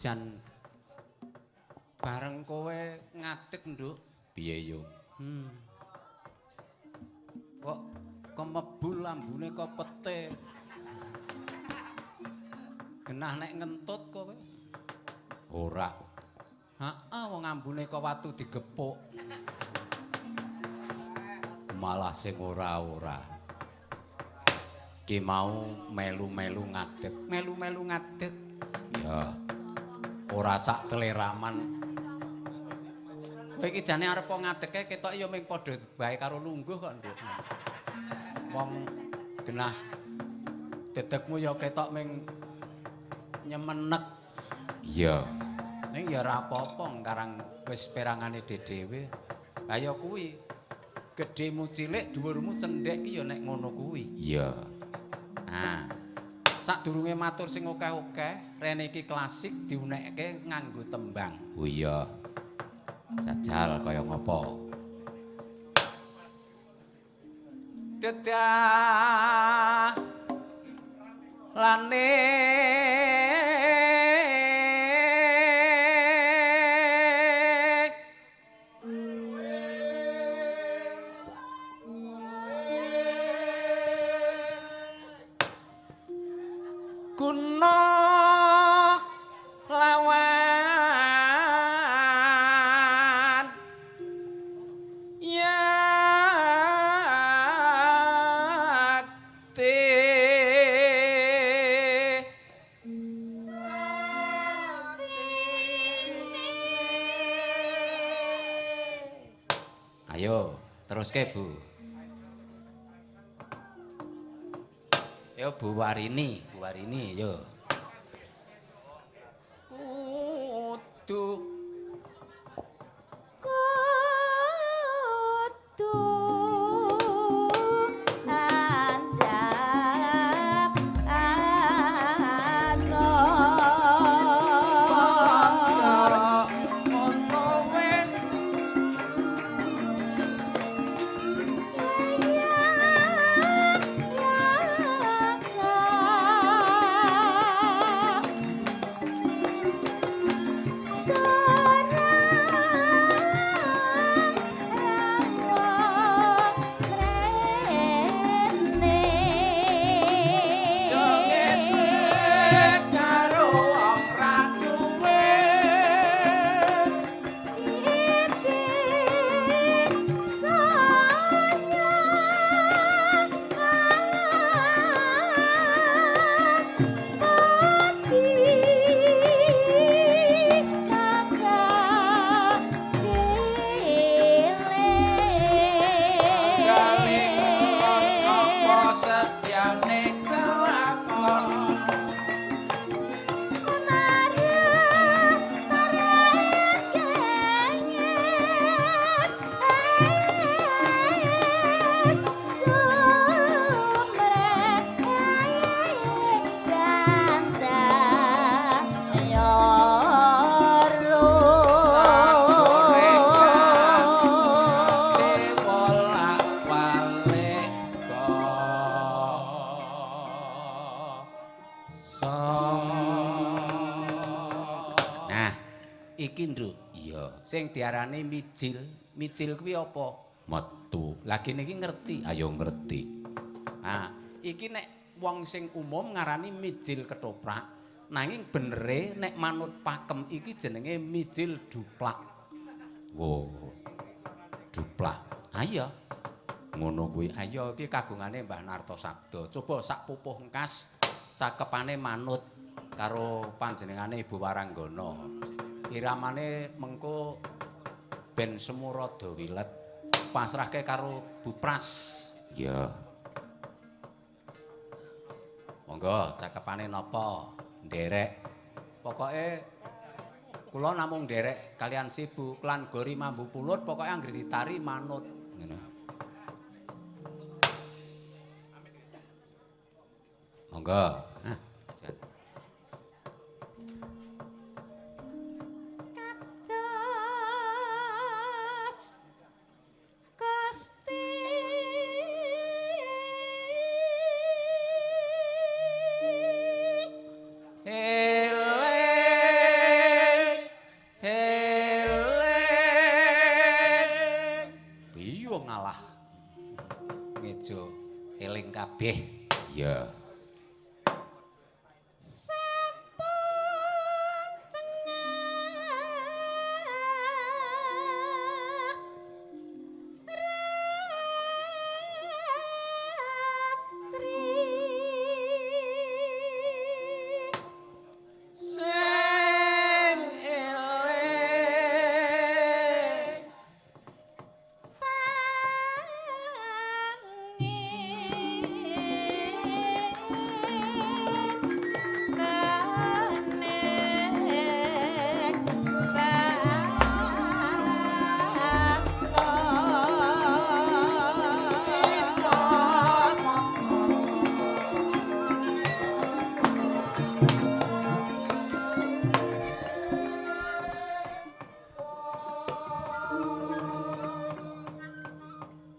Jan bareng kowe ngadeg, Nduk. Piye yo? Kok kemebul lambune kok pete. Genah nek ngentut kowe. Ora. Heeh, wong ambune kok watu digepuk. Malah sing ora-ora. Ki mau melu-melu ngadeg, melu-melu ngadeg. Ya. Ora sak teleraman. Kowe iki jane arep ngadege ketok ya ming padha bae karo lungguh kok, Nduk. Wong genah dedekmu ya ketok ming nyemenek. Iya. Ning ya ora apa-apa karang wis perangane dhewe. Lah ya kuwi. Gedhemu cilik, dhuwurmu cendhek ki ya nek ngono kuwi. Iya. Nah, sadurunge matur sing akeh-akeh, rene iki klasik diunekke nganggo tembang. Oh iya. Jajal kaya ngopo? Dedah lane guna lawan yakti. Ayo teruske, Bu. Yo Bu Warini, Bu Warini yo. Kudu kudu andhap asor ono wit joget karo wong ra duwe. Galing apa setyane kelakon. Wolak-walik kosong. Nah, iki Nduk. Iya. Sing diarani mijil. Mijil kuwi apa? Metu. Lah kene iki ngerti. Ayo ngerti. Nah, iki nek wong sing umum ngarani mijil ketoprak, nanging benere nek manut pakem iki jenenge mijil duplak. Wo. Duplak. Ayo, Ngono kuwi. ayo iki kagungane Mbah Narto Sabdo. Coba sak pupuh engkas cakepane manut karo panjenengane Ibu Waranggana. Iramane mengko ben semu rada wilet. Pasrahke karo Bu Pras. Iya. Monggo cakepane napa? Nderek. Pokoke kula namung nderek kalian sibuk lan gori mambu pulut pokoke anggere ditari manut ngono. Monggo. Nah, eling. aja eling kabeh. Iya.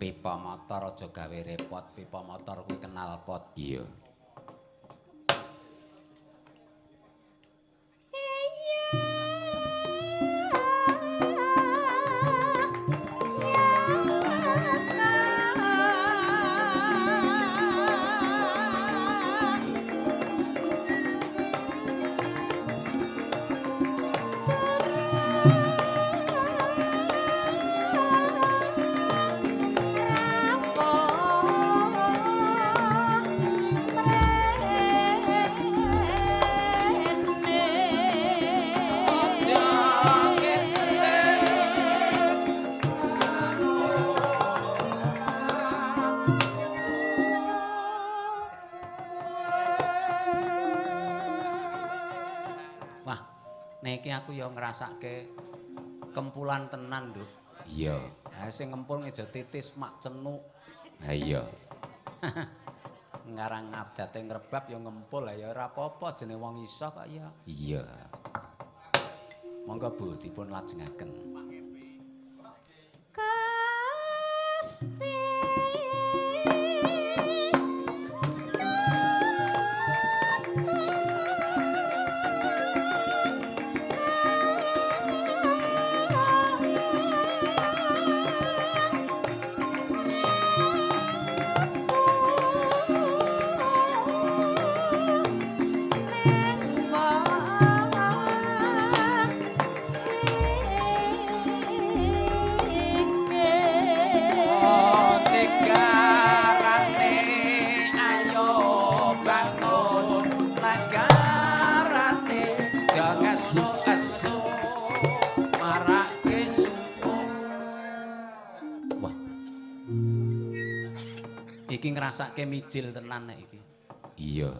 Pipa motor aja gawe repot, pipa motor kuwi kenal pot. Iya. Niki aku ya ngrasake kempulan tenan, Nduk. Iya. Ha sing ngempul ngejo titis mak cenuk. Ha iya. Ngarang abdate ngrebab ya ngempul ya ora apa-apa jenenge wong iso kok ya. Iya. Monggo Bu dipun lajengaken. Gusti Iki ngrasake mijil tenan nek iki. Iya.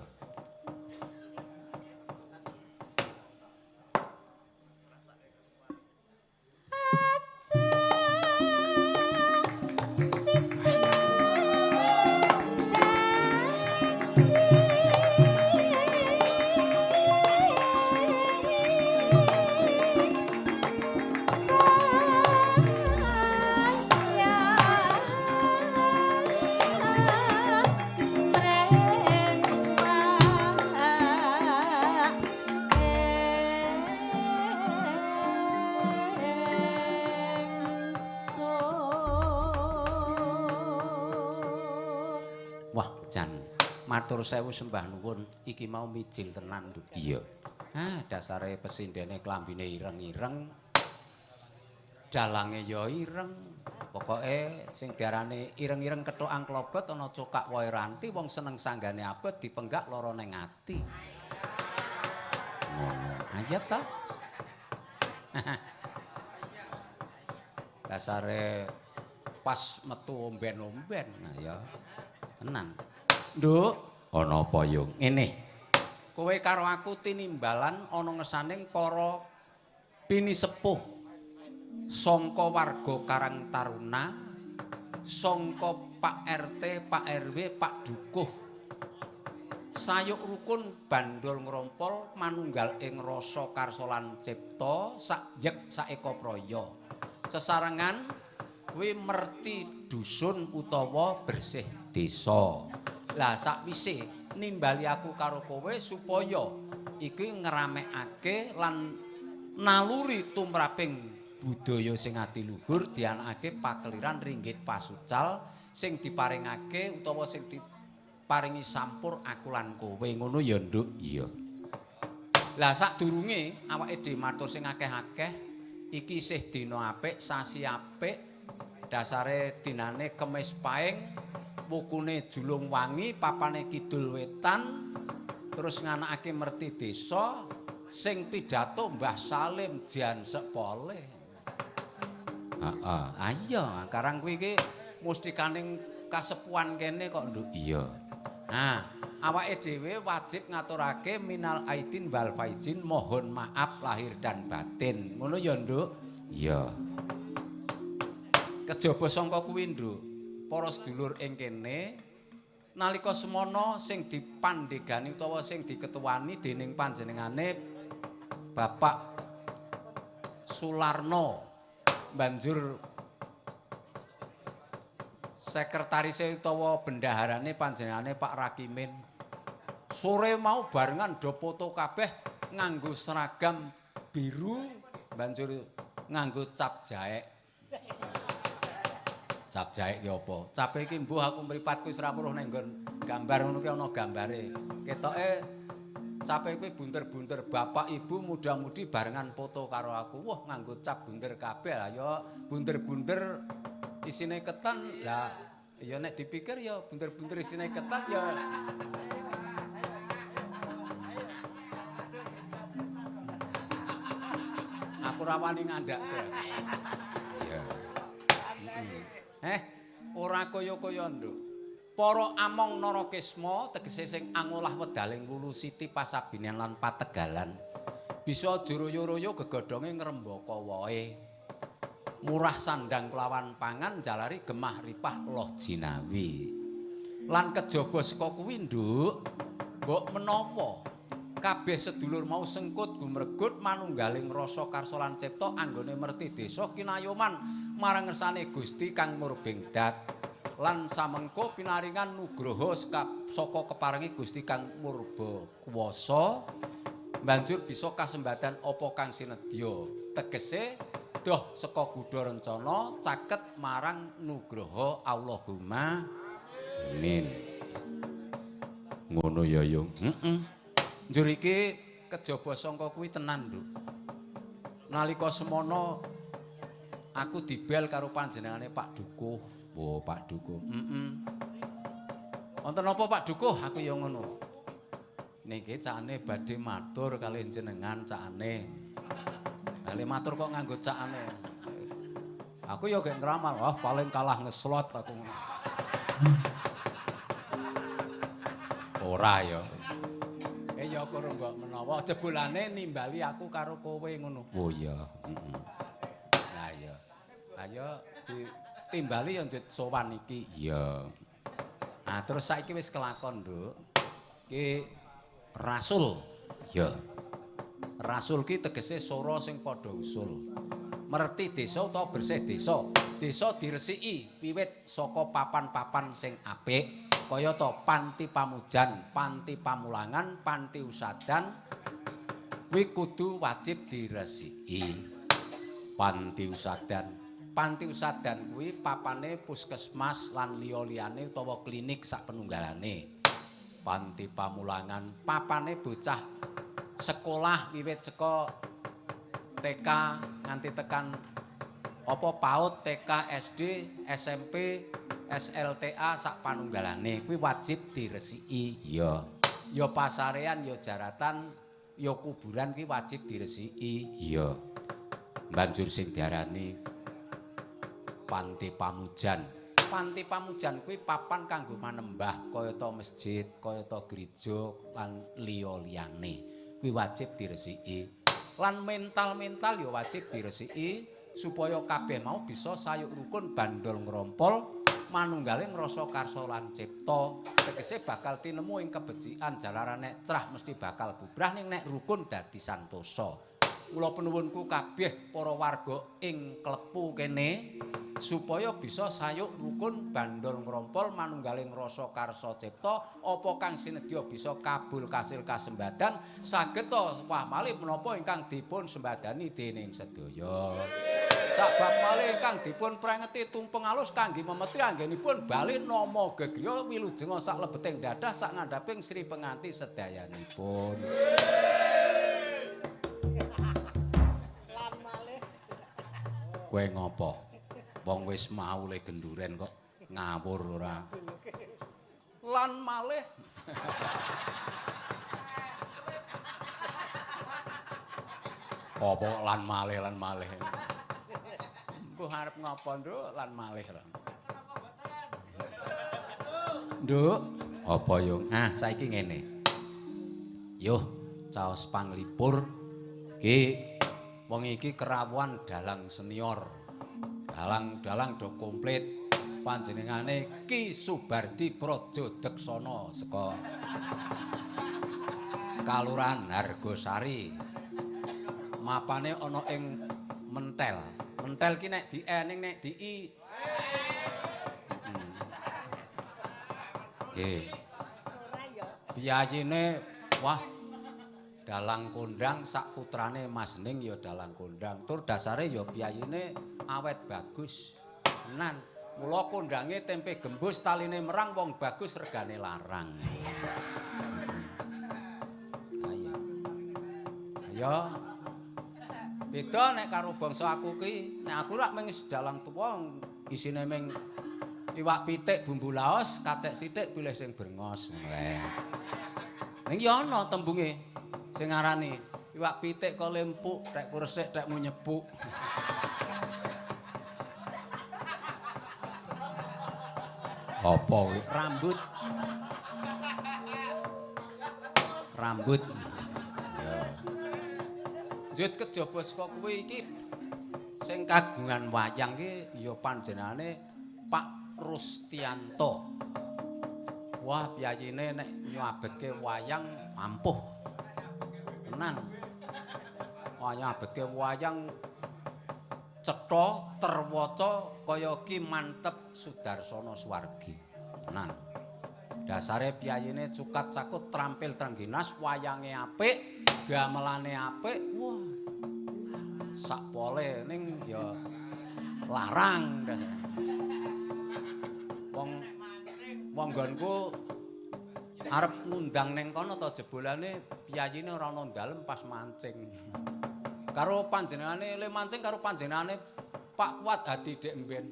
Wah, jan matur sewu sembah nuwun, iki mau mijil tenan, Nduk. Iya. Ah, dasare pesindene klambine ireng-ireng. Dalange ya ireng. Pokoke sing diarani ireng-ireng kethokan klobot ana cokak wae ranti, wong seneng sanggane abot dipenggak lara ning ati. Ngono. Ha iya ta? Dasare pas metu omben-omben, nah ya. Tenan. Nduk, ana apa, Yung? Ngene. Kowe karo aku tinimbalan ana ngesaning para pinisepuh sangka warga Karang Taruna, sangka Pak RT, Pak RW, Pak Dukuh. Sayuk rukun bandol ngrompol manunggal ing rasa karsa lan cipta sak yek saeka praya. Sesarengan kuwi merti dusun utawa bersih desa. Lah sakwise nimbali aku karo kowe supaya iki ngramekake lan naluri tumraping budaya sing adiluhur dianakake pakeliran ringgit pasucal sing diparingake utawa sing diparingi sampur aku lan kowe ngono ya, Nduk. Iya. Lah sadurunge awake dhewe matur sing akeh-akeh iki isih dina apik, sasi apik, dasare dinane Kemis Paing, wukune Julung Wangi, papane Kidul Wetan, terus nganakake merti desa sing pidato Mbah Salim Jan Sepole. Heeh, ayo karang kuwi iki mustikaning kasepuhan kene kok, Nduk. Iya. Nah, awake dhewe wajib ngaturake minal aidin wal faizin, mohon maaf lahir dan batin. Ngono ya, Nduk? Iya. Kejaba sangka kuwi, Nduk, para sedulur ing kene nalika semono sing dipandhegani utawa sing diketuani dening panjenengane Bapak Sularno banjur sekretarise utawa bendaharane panjenengane Pak Rakimin. Sore mau barengan do foto kabeh nganggo seragam biru banjur nganggo cap jaek. Cap jaek ki apa? Cape iki mbuh aku mripatku wis ora weruh ning nggon gambar ngono ki ana gambare. Ketoke cape kuwi bunter-bunter, bapak ibu muda-mudi barengan foto karo aku. Wah, nganggo cap bunter kabeh. Lah ya bunter-bunter isine ketan. Lah ya nek dipikir ya bunter-bunter isine ketan ya. Aku ora wani ngandhake. Iya. Ora kaya-kaya, Nduk. Para among Narakisma tegese sing angolah wedaling wulu siti pasabinan lan pategalan. Bisa aja royo-royo gegodhonge ngrembaka wae. Murah sandang kelawan pangan jalari gemah ripah loh jinawi. Lan kejaba saka kuwi, Nduk, mbok menawa kabeh sedulur mau sengkut gumregut manunggaling rasa karsa lan cipta anggone merti desa kinayoman marang ngersane Gusti kang murbeng dat lan samengko pinaringan nugroho saka keparengi Gusti kang murba kuwasa banjur bisa kasembadan apa kang sinedya tegese doh saka gudha rencana caket marang nugroho Allahumma amin. Ngono ya, Yung. Heeh. Njur iki kejaba sangka kuwi tenan, Nduk. Nalika semono aku dibel karo panjenengane Pak Dukuh. Oh, Pak Dukuh. Heeh. Wonten apa Pak Dukuh? Aku ya ngono. Niki cakane badhe matur kalih jenengan cakane. Kalih matur kok nganggo cakane. Aku ya gek ngramal, wah paling kalah ngeslot aku. Ora ya. Ya karo mbok menawa jebulane nimbali aku karo kowe ngono. Oh iya, heeh. Lah iya. Ayo ditimbali ya njut sowan iki. Iya. Nah, terus saiki wis kelakon, Nduk. Ki rasul. Iya. Rasul ki tegese sora sing padha usul. Merti desa utawa bersih desa. Desa diresiki wiwit saka papan-papan sing apik. Kayata panti pamujan, panti pamulangan, panti usadan kuwi kudu wajib diresiki. Panti usadan. Panti usadan kuwi papane puskesmas lan liya-liyane utawa klinik sak penunggalane. Panti pamulangan papane bocah sekolah wiwit saka TK nganti tekan apa PAUD, TK, SD, SMP, SLTA sak panunggalane kuwi wajib diresiki. Iya. Ya pasarean, ya jaratan, ya kuburan kuwi wajib diresiki. Iya. Banjur sing diarani panti pamujan. Panti pamujan kuwi papan kanggo manembah kayata masjid, kayata gereja lan liya-liyane. Kuwi wajib diresiki. Lan mental-mental ya wajib diresiki supaya kabeh mau bisa sayuk rukun bandol ngrompol manunggale ngrasa karsa lan cipta. Tegese bakal tinemu ing kebecikan jalaran nek crah mesti bakal bubrah ning nek rukun dadi santosa. Mula penuwunku kabeh para warga ing Klepu kene supaya bisa sayuk rukun bandol ngrompol manunggaling rasa karsa cipta apa kang sinedya bisa kabul kasil kasembadan saged ta wah malih menapa ingkang dipun sembadani dening sedaya. Sabab malih ingkang dipun prengeti tumpeng alus kangge memetri anggenipun bali nama gegriya wilujeng sak lebeting dadah sak ngandhaping Sri Penganti sedayanipun. Kowe ngopo? Wong wis mau le genduren kok ngawur ora. Lan malih. Apa lan malih lan malih. Mbuh arep ngopo, Nduk? Lan malih ra. Nduk, apa yo? Ah, saiki ngene. Yo, caos panglipur iki wong iki kerawuhan dalang senior. Dalang-dalang do komplit. Panjenengane Ki Subardi Praja Deksana saka Kalurahan Hargosari. Mapane ana ing Mentel. Mentel ki nek di E ning nek di I. Nggih. Piyayine wah dalang kondang sak putrane Mas Ning ya dalang kondang. Tur dasare ya piyayine awet bagus. Tenan. Mula kondange tempe gembus taline merang wong bagus regane larang. Ayo. Ayo. Beda nek karo bangsa aku ki, nek aku rak mung dalang tuwa isine mung iwak pitik bumbu laos, kacek sithik pilih sing brengos. Ning ya ana tembunge sing ngarani iwak pitik kok lempuk, tekku resik, tekmu nyepuk. Apa kuwi? Rambut. Rambut. Ya. Njut kejaba saka kuwi iki sing kagungan wayang ki ya panjenengane Pak Rustianto. Wah, piyayine nek nyabetke wayang ampuh. Tenan. Wah, nyabetke wayang cetha terwaca kaya Ki Manteb Sudarsono Suwargi. Tenan. Dasare piyayine cukat cakut trampil trengginas, wayange apik, gamelane apik. Wah. Sak pole ning ya larang dasare. Wong wong nggonku arep ngundang ning kono ta jebolane piyayine ora ana dalem pas mancing. Karo panjenengane le mancing karo panjenengane Pak Kuat Hadi Dek Mben.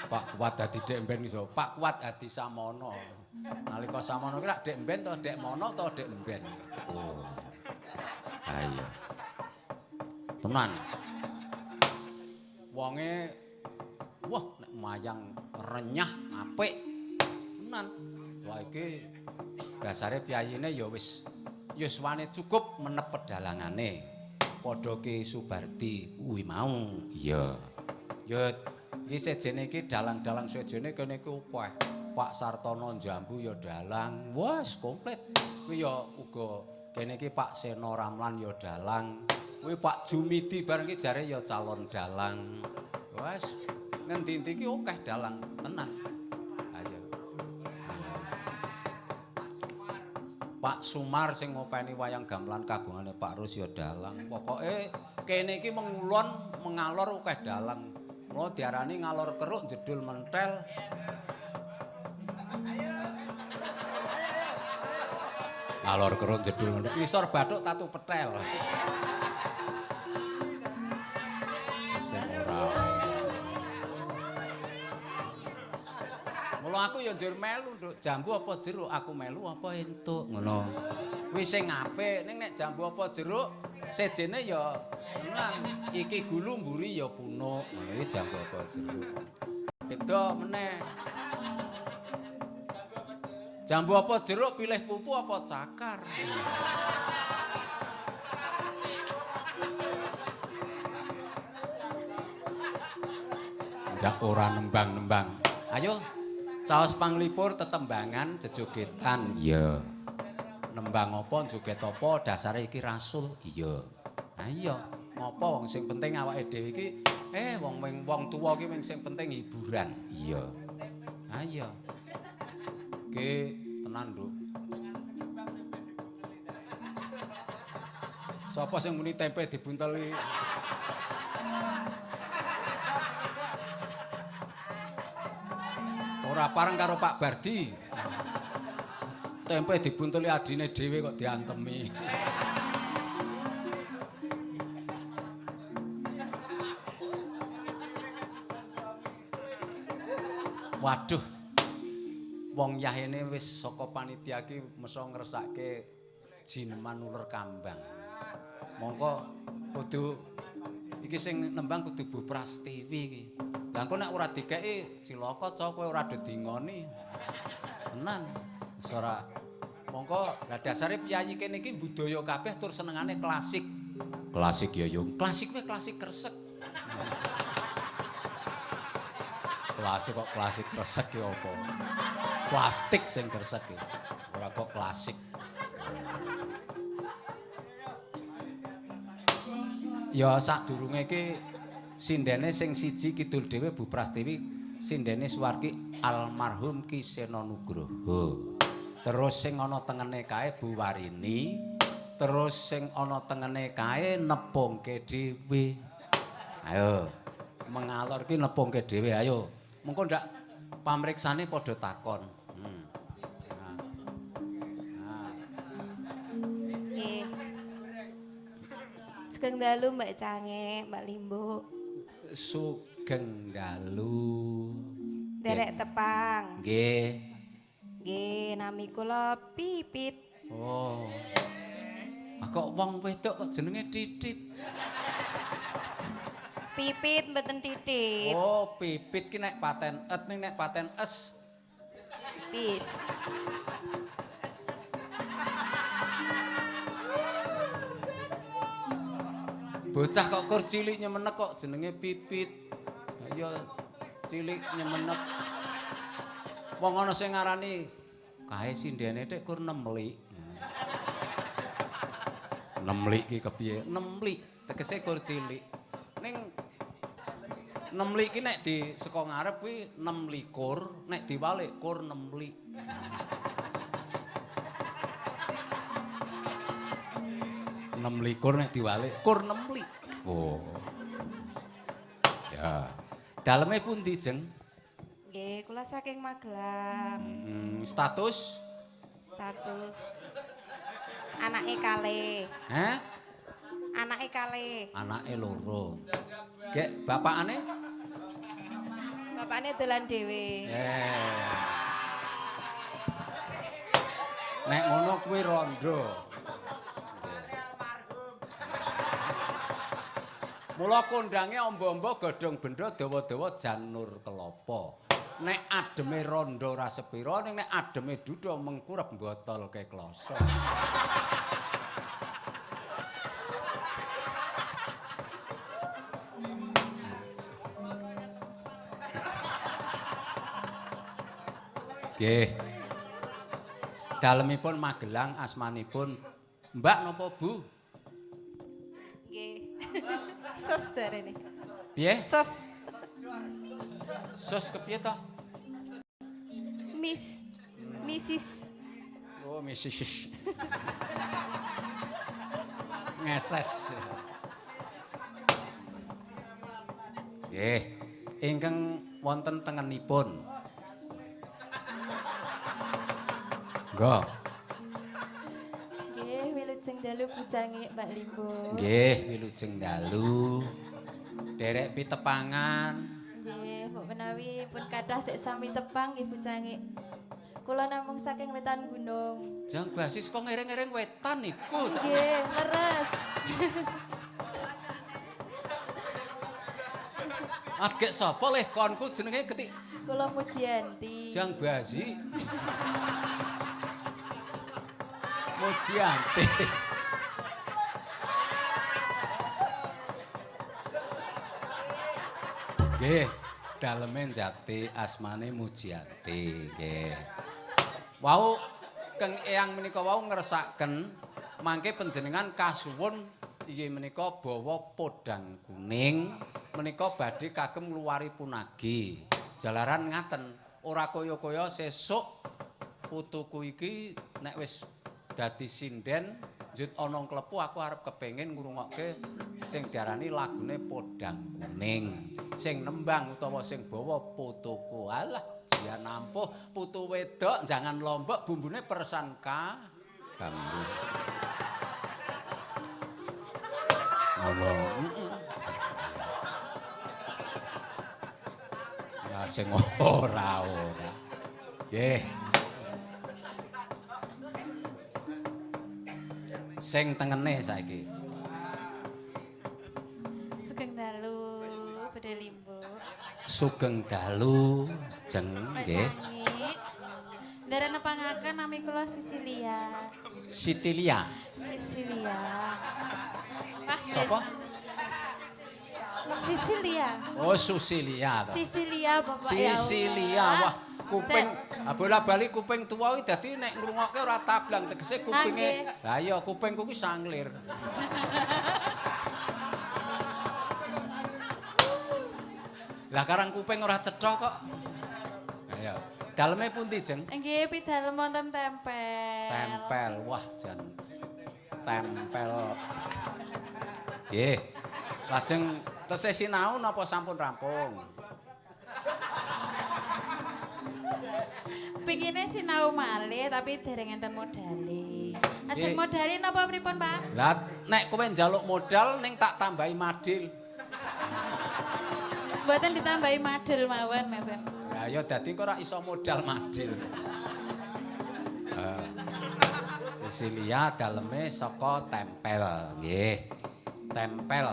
Pak Kuat Hadi Dek Mben iso. Pak Kuat Hadi Samono. Nalika Samono ki rak Dek Mben to Dek Mono to Dek Mben. Oh. Ayo. Tenan. Wonge wah nek mayang renyah apik. Tenan. Wah iki dasare piyayine ya wis yuswane cukup menep pedalangane. Padha Ki Subardi kuwi mau. Iya. Ya iki sejene iki dalang-dalang sejene kene iki akeh. Pak Sartono Jambu ya dalang. Wes komplit. Kuwi ya uga kene iki Pak Seno Ramlan ya dalang. Kuwi Pak Jumidi bareng iki jare ya calon dalang. Wes ngendi-endi iki akeh dalang tenan. Ayo. Pak Sumar sing ngopeni wayang gamelan kagungane Pak Rus ya dalang. Pokoke kene iki mengulon mengalor akeh dalang. Mula diarani ngalor keruk jedul mentel. Ngalor keruk jedul mentel. Ngisor bathuk tatu petel. Sing ora. Mula aku ya njur melu, Nduk. Jambu apa jeruk aku melu apa entuk ngono. Kuwi sing apik, ning nek jambu apa jeruk sejene ya tenan. Iki gulu mburi ya punuk. Ngono iki jambu apa jeruk. Beda meneh. Jambu apa jeruk pilih pupu apa cakar. Ndak ora nembang-nembang. Ayo. Caos panglipur tetembangan jejogetan. Iya. Nembang apa joget apa dasare iki rasul. Iya. Ha iya, ngopo wong sing penting awake dhewe iki wong wong tuwa iki sing penting hiburan. Iya. Ha iya. Ki tenan, Nduk. Sapa sing muni tempe dibunteli? Ora pareng karo Pak Bardi. Tempe dibunteli adine dhewe kok diantemi. Waduh. Wong yahene wis saka panitia iki meso ngresake jineman uler kambang. Mongko kudu iki sing nembang kudu Bu Prastiwi iki. Lah engko nek ora dikeki cilaka ca kowe ora dingoni. Tenan. Wis ora. Mongko lah dasare piyayi kene iki budaya kabeh tur senengane klasik. Klasik ya yo. Klasik kuwi klasik kresek. Klasik kok klasik kresek ya apa? Plastik sing kresek iki. Ora kok klasik. Ya sadurunge iki sindene sing siji kidul dhewe Bu Prastiwi sindene suwargi almarhum Ki Seno Nugroho. Terus sing ana tengene kae Bu Warini, terus sing ana tengene kae nepungke dhewe. Ayo, mengalor ki nepungke dhewe ayo. Mengko ndak pamriksane padha takon. Nah. Nah. Nggih. Sugeng dalu Mbak Cange, Mbak Limbo. Sugeng dalu. Derek tepang. Nggih. Nggih, nami kula Pipit. Oh. Ah kok wong wedok kok jenenge Titit. Pipit mboten Titit. Oh, Pipit ki nek paten et ning nek paten es. Pis. Bocah kok kur cilik nyemenek kok jenenge Pipit. Ha iya cilik nyemenek. Wong ana sing ngarani kae sindene thek kur nemlik. Nemlik ki kepiye? Nemlik tegese kur cilik. Ning nemlik ki nek di saka ngarep kuwi 26, nek diwalik kur nemlik. 26 nek diwalik kur nemlik. Oh. Ya. Daleme pundi, Jeng? Nggih, kula saking Magelang. Status? Status anake kalih. Hah? Anake kalih. Anake loro. Gek bapakane? Bapakane dolan dhewe. Nek ngono kuwi rondo. Mula kondange amba-amba godhong bendha dawa-dawa janur kelapa. Nek ademe rondo ora sepira, ning nek ademe duda mengkurep mbotolke kloso. Nggih. Dalemipun Magelang asmanipun Mbak napa Bu? Nggih. Sos jarene. Piye? Sos. Sos kepiye to? Miss. Mrs. Oh, Mrs. Ngeses. Nggih. Ingkang wonten tengenipun. Nggo. Nggih, wilujeng dalu bujange Mbak Limbo. Nggih, wilujeng dalu. Derek pitepangan. Nggih, mbok menawi pun kathah sik sami tepang nggih bujange. Kula namung saking wetan gunung. Jang basis kok ngereng-ngereng wetan niku. Nggih, leres. Agek sapa leh konku jenenge ketik? Kula Mujianti. Jang Bazi. Mujianti. Nggih, daleme Jati asmane Mujianti nggih. Wau Keng Eyang menika wau ngersaken mangke panjenengan kasuwun inggih menika bawa podang kuning menika badhe kagem ngluwari punagi. Jalaran ngaten, ora kaya-kaya sesuk putuku iki nek wis dadi sinden njut ana klepu aku arep kepengin ngrungokke sing diarani lagune Podang Kuning. Sing nembang utawa sing bawa putuku. Alah, jian ampuh putu wedok jangan lombok bumbune peresan ka bambu. Ngono. Ya sing ora ora. Nggih. Sing tengene saiki. Sugeng dalu Bedhe Limbuk. Sugeng dalu jeng nggih. Ndherek nepangaken nami kula Sisilia. Sitilia. Sisilia. Wah, sapa? Sisilia. Oh, Susilia to. Sisilia Bapak ya. Sisilia. Wah, kuping bola-bali kuping tuwa iki dadi nek ngrungokke ora tablang tegese kupinge. Lah iya kupingku ki sanglir. Lah karang kuping ora cetha kok. Ayo, daleme pundi, Jeng? Nggih, pidalem wonten Tempel. Tempel. Wah, jan tempel. Nggih. Lajeng tesih sinau napa sampun rampung? Pingine sinau malih tapi dereng enten modale. Ajeng modale napa pripun, Pak? Lah nek kowe njaluk modal ning tak tambahi madil. Mboten ditambahi madil mawon mboten. Lah ya dadi kok ora iso modal madil. Sisilia daleme saka Tempel, nggih. Tempel.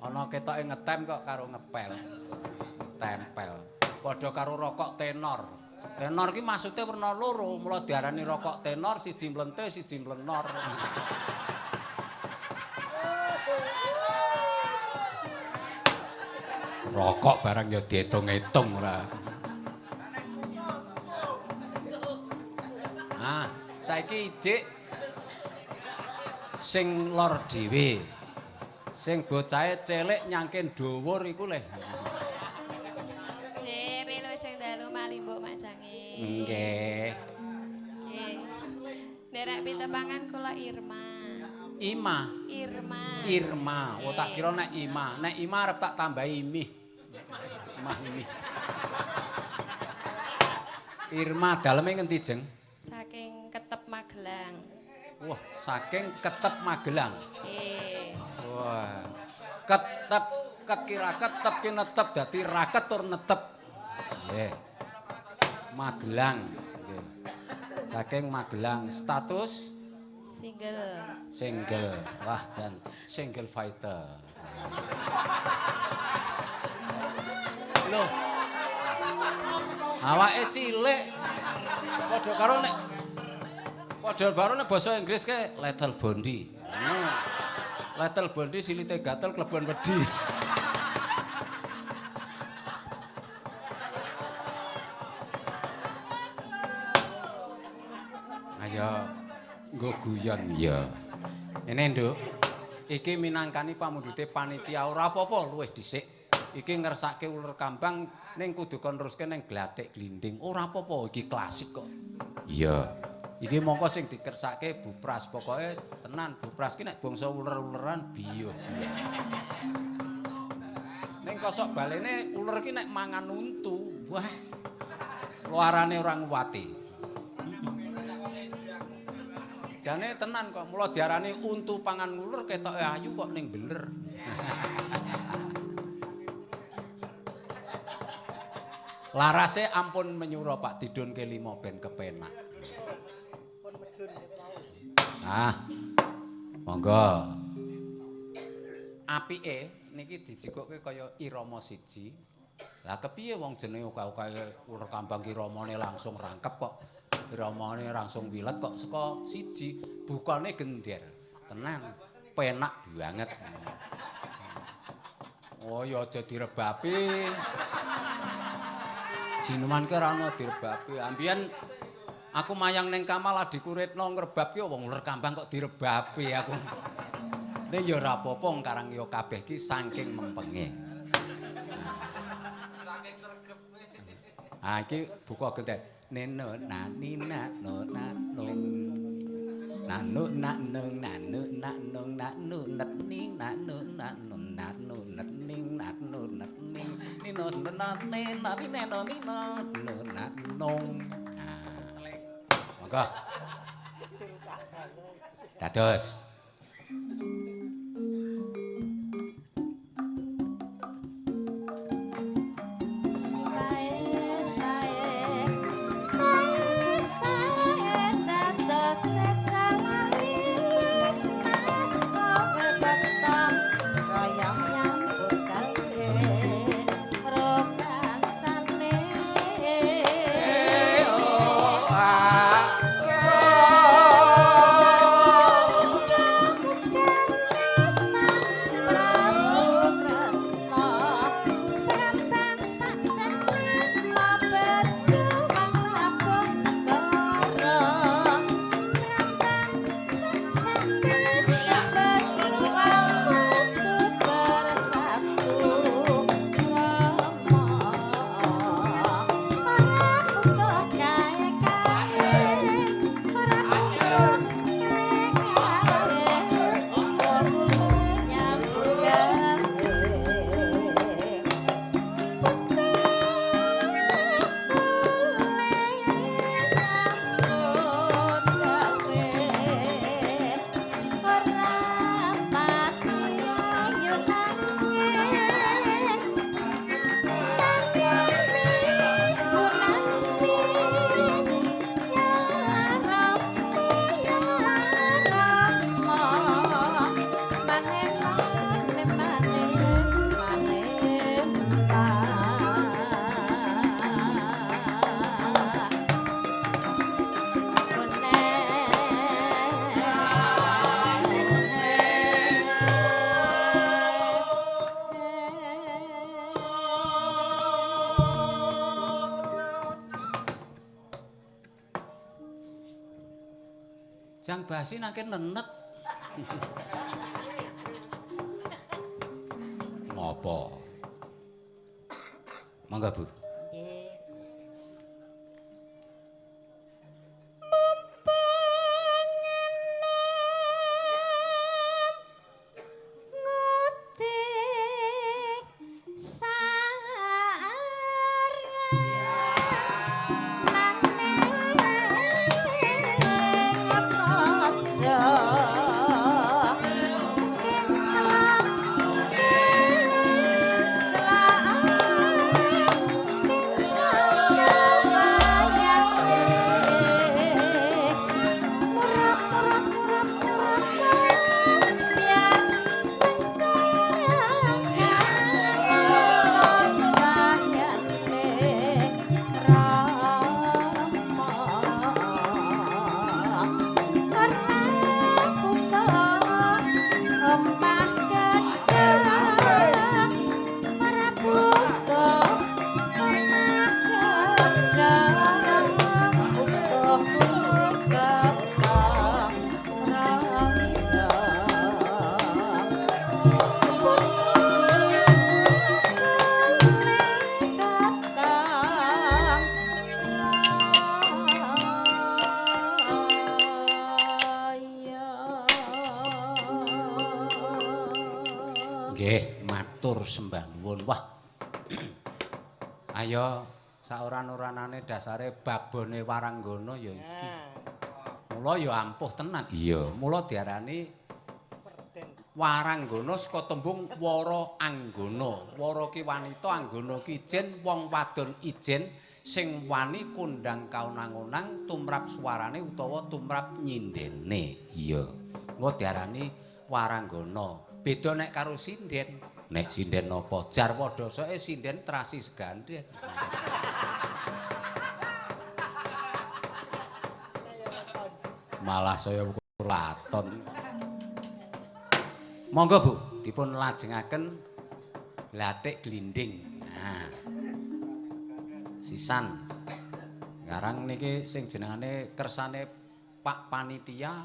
Ana ketoke ngetem kok karo ngepel. Tempel. Padha karo rokok tenor. Tenor ki maksude werna loro, mula diarani rokok tenor, siji mlente, siji mlenor. Rokok barang ya diitung-itung ora. Nah, saiki ijik sing lor dhewe. Sing bocahe cilik nyangken dhuwur iku leh. Nggih, wilujeng dalu Malimbuk Majange. Nggih. Nggih. Nderek pitepangan kula Irma. Ima. Irma. Irma. Oh tak kira nek Ima. Nek Ima arep tak tambahi imih. Imah imih. Irma daleme ngendi, Jeng? Saking Ketep Magelang. Wah, saking Ketep Magelang. Nggih. Wah. Ketep ket kira ketep ki netep dadi raket tur netep. Nggih. Magelang nggih. Saking Magelang status single. Single. Wah, jan single fighter. Loh. Awake cilik. Padha karo nek padha karo nek basa Inggris ke Little Bondi. Little Bondi silite gatel klebon wedi. Ayo nggo guyon ya. Ngene, Nduk. Iki minangkani pamundhute panitia ora apa-apa luwih dhisik. Iki ngersake uler kambang ning kudu kon neruske ning glathik glinding. Ora apa-apa iki klasik kok. Iya. Iki mongko sing dikersake Bu Pras, pokoke tenan Bu Pras ki nek bangsa uler-uleran biyo. Ning kosok balene uler ki nek mangan untu, wah. Luarane ora nguwati. Jane tenan kok, mula diarani untu pangan uler ketoke ayu kok ning beler. Larase ampun menyura Pak, didunke 5 ben kepenak. Ah. Monggo. Apike niki dijikokke kaya irama siji. Lah kepiye wong jenenge akeh-akeh uler kambang ki ramane langsung rangkep kok. Iramane langsung wilet kok saka siji, bukane gender. Tenan, penak banget. Oh ya aja direbapi. Jinuman ki ora ana direbapi. Ambiyen Aku mayang ning Kamal adhiku Retno ngrebab ki wong uler kambang kok direbabi aku. Ning ya ora apa-apa karang ya kabeh ki saking mempenge. Saking sregepe. Ah iki buka genten. Neno nani na no na nong. Nanu nak nung nanu nak nung nanu net ning nanu nak nung nanu net ning nanu net ning nino nat ne nani neno nino nu nak nung. Monggo. Dados. Jang basi nangke nenet. Ngopo? Monggo, Bu. Nggih. Nggih, matur sembah nuwun. Wah. Ayo saoran-oranane dasare babone Waranggana ya iki. Mula ya ampuh tenan. Iya, mula diarani Waranggana saka tembung wara anggana. Wara ki wanita, anggana ki ijen, wong wadon ijen sing wani kondang kaunang-unang tumrap suarane utawa tumrap nyindene. Iya. Mula diarani Waranggana. Beda nek karo sinden. Nek sinden napa? Jarwa dasake sinden trasi segandhen. Malah saya kulaton. Monggo Bu, dipun lajengaken glathik glinding. Nah. Sisan. Sekarang niki sing jenengane kersane Pak Panitia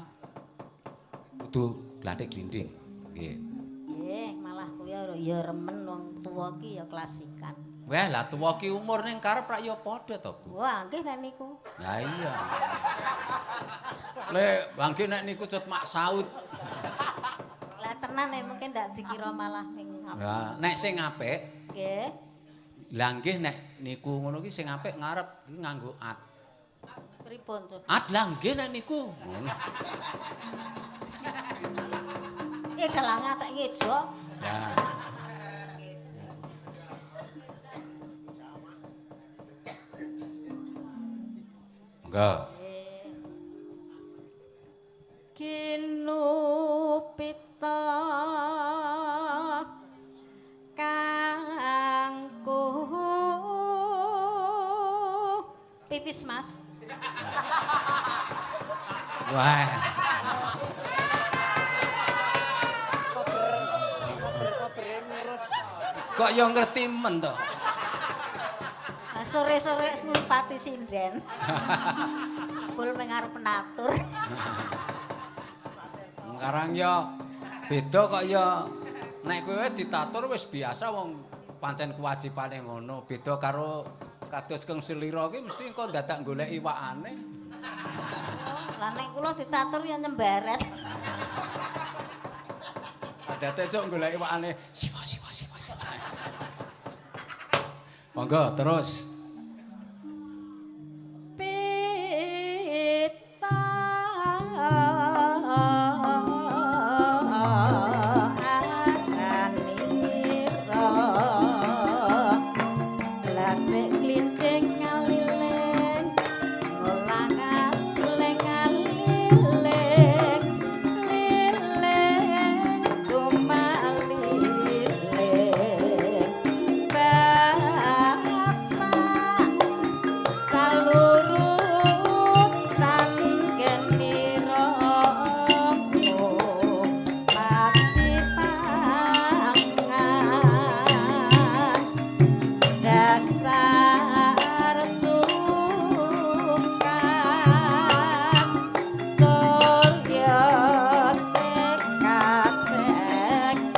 kudu glathik-glinding. Nggih. Nggih, malah kuwi ya remen wong tuwa ki ya klasikan. Wah, lah tuwa ki umur ning karep rak ya padha to, Bu. Wah, nggih nek niku. Lah iya. Lek bangke nek niku cut mak saut. Lah tenan nek mungkin ndak dikira malah ning apik. Lah nek sing apik nggih. Lah nggih nek niku ngono ki sing apik ngarep ki nganggo at. Pripun to? At lah nggih nek niku. Ngono. Dalange tak ngejo. Ya. Monggo. Kinupita kangku pipis Mas. Wah. Kok yo ngerti men to? Sore-sore wis ngulpati sinden. Bul mengarep natur. Sekarang yo beda kok yo nek kowe ditatur wis biasa wong pancen kewajibane ngono. Beda karo kados Kang Selira ki mesti engko dadak golek iwakane. Lah nek kula ditatur ya nyembaret. Dadak cok golek iwakane siwa siwa siwa siwa. Monggo terus. Pita anira glathik glinding ngaliling ngolang-aling ngaliling liling kumaliling bapak kalurutan genira pati pangan dasar cuka tur yo cekat ceket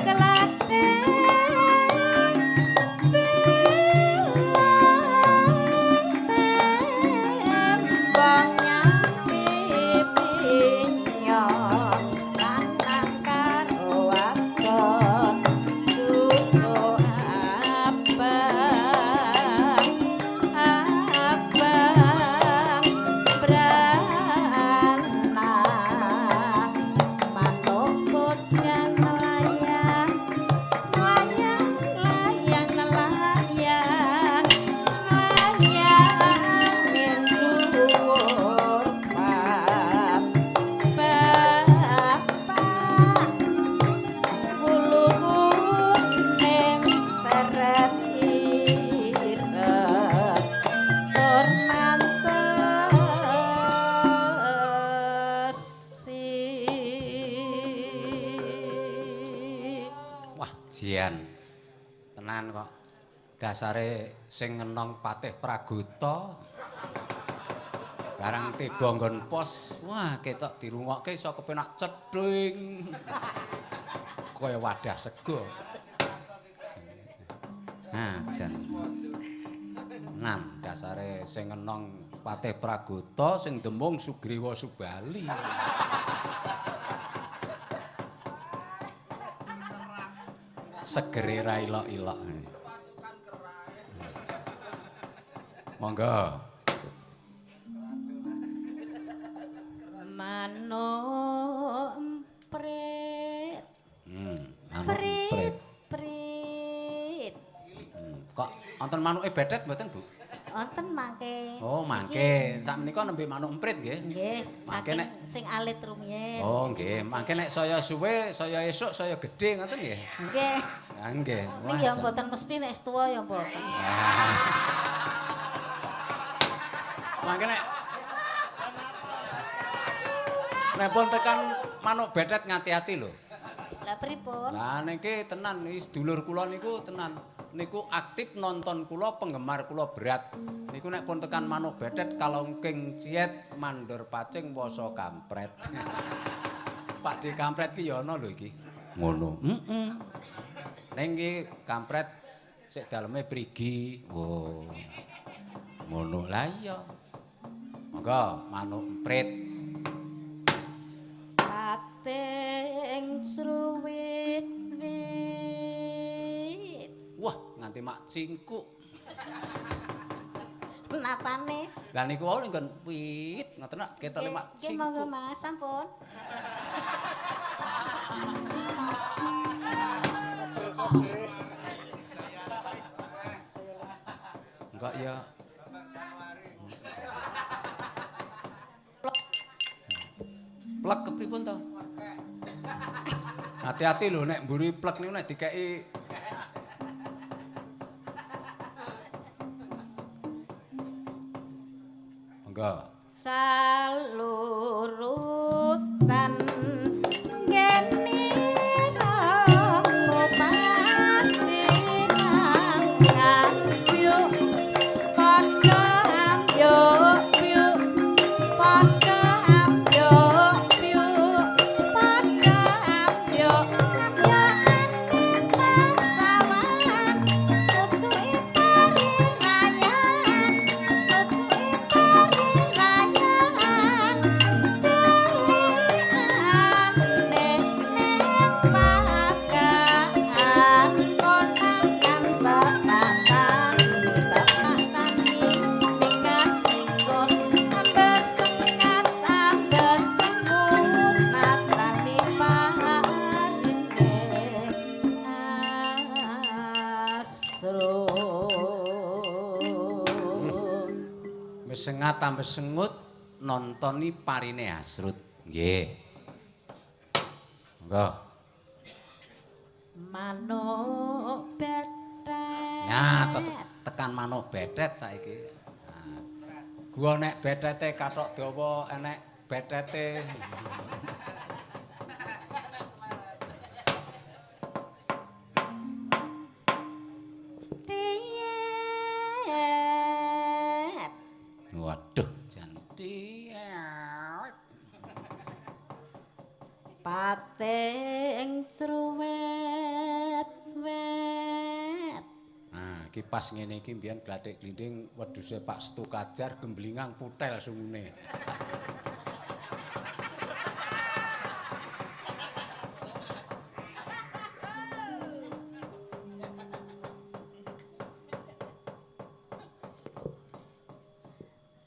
glathik tembang nyampi pinyo lanang karo wadon cucu abang abang branang mantuk podang melayang layang layang layang layang ning dhuwur bab bapak wulu kuning seret ireng tur mantesi. Wah, jian. Tenan kok. Dasare sing ngenong Patih Pragota. Barang tiba nggon pos, wah ketok dirungokke iso kepenak cedhing. Kaya wadah sego. Nah, jan. Nan dasare sing ngenong Patih Pragota sing demung Sugriwa Subali. Segere ra ilok-ilok. Monggo. Manuk emprit. Manuk emprit. Prit. Kok wonten manuke bedet mboten, Bu? Wonten mangke. Oh, mangke. Sakmenika nembe manuk emprit nggih. Nggih, Mangke saking nek sing alit rumiyin. Oh, nggih. Mangke nek saya suwe, saya esuk, saya gedhe ngoten nggih. Nggih. Ah, nggih. Ning ya mboten mesti nek wis tuwa ya mboten. Mangke nek nek pun tekan manuk bedet ngati-ati lho. Lah pripun? Lah niki tenan iki sedulur kula niku tenan. Niku aktif nonton kula, penggemar kula berat. Niku nek pun tekan manuk betet kalongking ciet mandor pacing wasa kampret. Pak D kampret ki ya ana lho iki. Ngono. Heeh. Ning iki kampret sik daleme prigi. Wo. Ngono lah iya. Monggo manuk emprit. Pating truwit wit. Wah, nganti mak cingkuk. Napane? Lah niku wau nggon wit ngoten nak ketoke mak Nggih monggo cingkuk. Mas, sampun. Enggak ya. Plek kepripun to? Hati-hati lho nek mburi plek niku nek dikeki. Monggo. Salurutan ngene ngopati nang yuk padha ambyuk yuk padha ambyuk yuk padha ambyuk ambyokane pasawan pucuke parirayan pucuke parirayan delikane neng pakan konangan bapak tani bapak tani nikah nikut ambesengat ambesengut natani parine asrun. Mesengat tambah sengut nontoni parine hasrut. Nggih. Monggo. Manuk betet. Ya, tekan manuk betet saiki. Nah. Gua nek betete kathok dawa, enek betete. Diet. Waduh, jan diet. Pating truwet wet. Nah, iki pas ngene iki mbiyen glathik glinding wedhuse Pak Setu Kajar gemblingang putel sungune.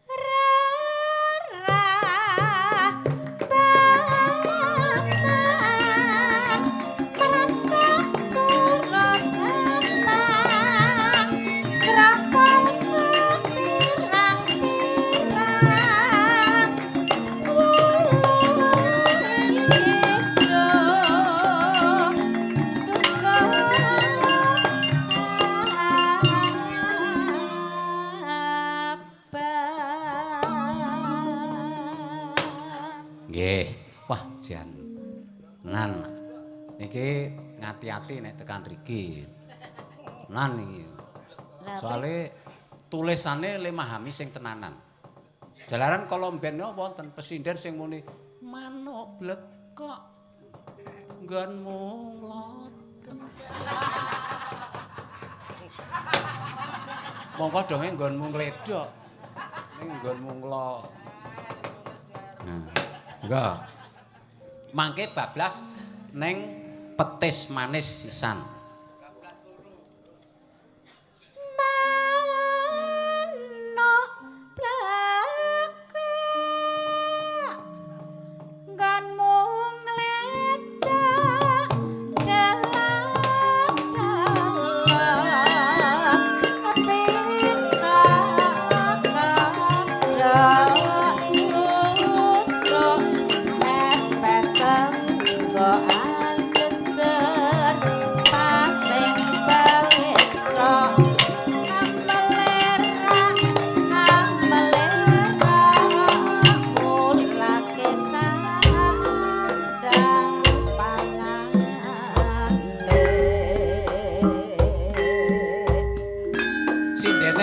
Rara bapak keracak turun kembang kropong sepirang-pirang wulu ijo cucuk abang. Nggih. Wah, jan. Nan. Niki ngati-ati nek tekan riki. Nan iki. Lah, Soale tulisane le memahami sing tenanan. Jalaran kala mben wonten pesinden sing muni manuk blekok nggonmu nglothok. Mongko donge nggonmu ngledok. Ning nggonmu nglo. Nah, enggak. Mangke bablas neng petis manis sisan. Manuk blekok nggonmu ngledok dalan dalan kepintak kandhak cucuk mepet tenggokan jejer.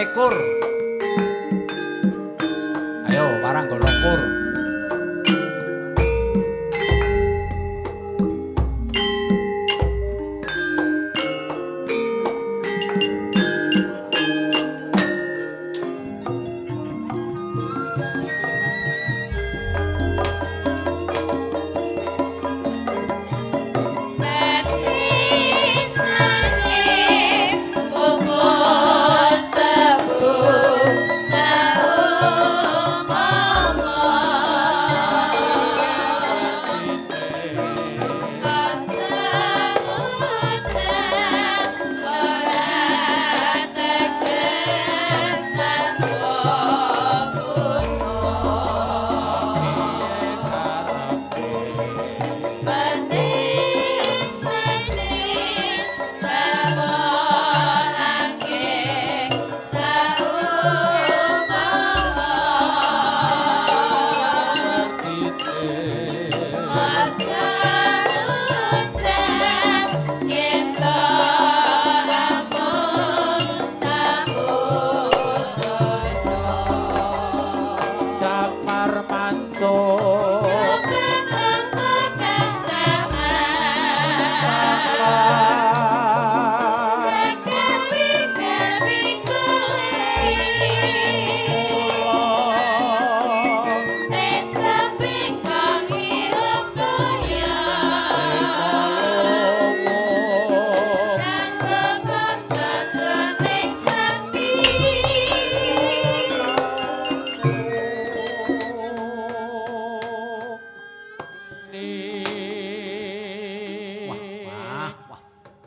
Waranggone kur. Ayo Waranggana kur. Manis manis pupus tebu saumpama Ucang-ucang ora teges tanpa guna. Manis manis sapa langgeng saumpama. Ucang-ucang yen to amung samudana. Damar mancuk Kapan rasa kancaman Gagal-gagal golek Tecamping kang hirup toya Kanggo kanca jroning sakti. Wah, wah, wah.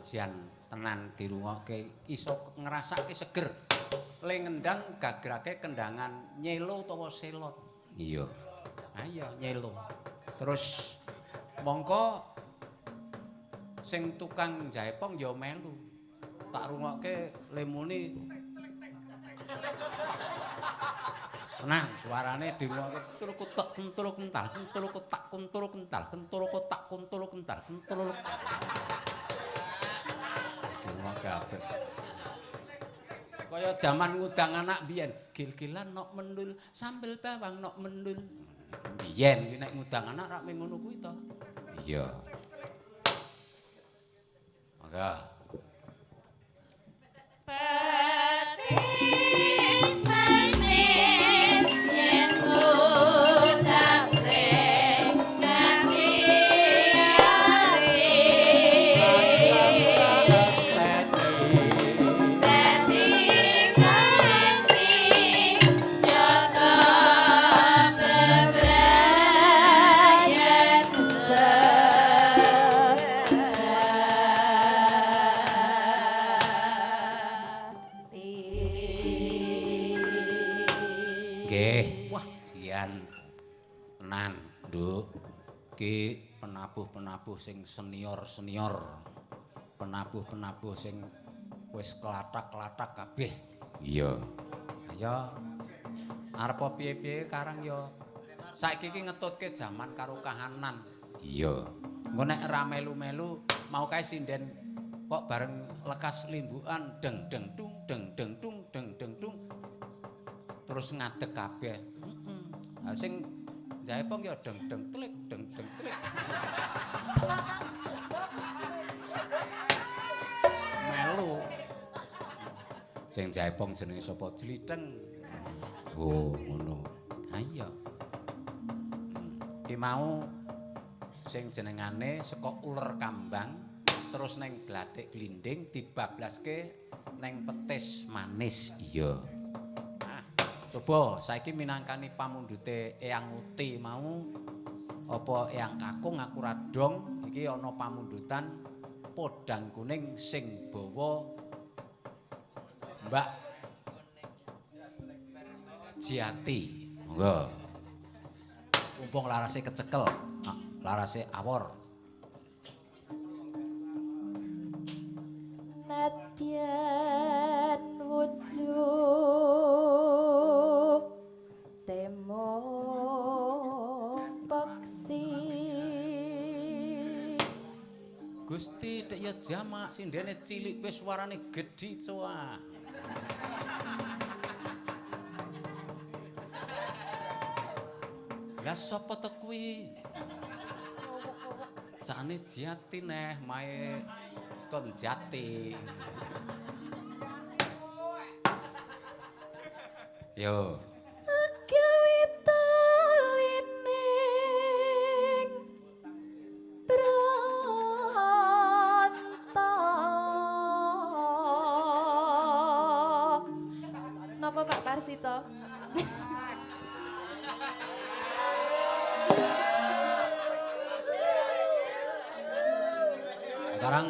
Jan tenan dirungokke iso ngrasake seger. Le ngendang gagrake kendangan nyelo utawa selot. Iya. Ha iya nyelo. Terus mongko sing tukang jaipong ya melu. Tak rungokke lemune tenang suarane dirungokke kentul kotak kentul kental kentul kotak kentul kental kentul kotak kentul kental kentul. Dirungokke apik. Kaya jaman ngundang anak biyen, gil-gilan nok mendul, sambel bawang nok mendul. Biyen kuwi nek ngundang anak rak mung ngono kuwi to. Iya. Mangga. Petis manis yen ucap sing ngati-ati. Dadi kanthi nyata bebrayan Nggih. Wah, jian tenan, Nduk. Ki penabuh-penabuh sing senior-senior. Penabuh-penabuh sing wis klathak-klathak kabeh. Iya. Ya. Arep piye-piye karang ya. Saiki iki ngetutke jaman karo kahanan. Iya. Engko nek ra melu-melu mau kae sinden kok bareng lekas limbukan deng deng dung deng deng dung deng deng dung. Terus ngadeg kabeh. Heeh. Ha sing jaipong ya deng deng tlik deng deng tlik. Melu. Sing jaipong jenenge sapa? Jlitheng. Oh, ngono. Ha iya. Ki mau sing jenengane saka uler kambang terus neng glathik glinding dibablaske neng petis manis. Iya. Coba saiki minangkani pamundhute Eyang Uti mau apa Eyang Kakung aku ra dong iki ana pamundutan podang kuning sing bawa Mbak Jiati. Monggo. Mumpung larase kecekel, larase awor. Nadyan wujud temo peksi. Gusti tek ya jamak sindene cilik wis suarane gedhi coa. Lah sapa to kuwi? Cane jati neh mae kon jati. Yo. Gawe talining bronto. Napa Pak Parsito? Sekarang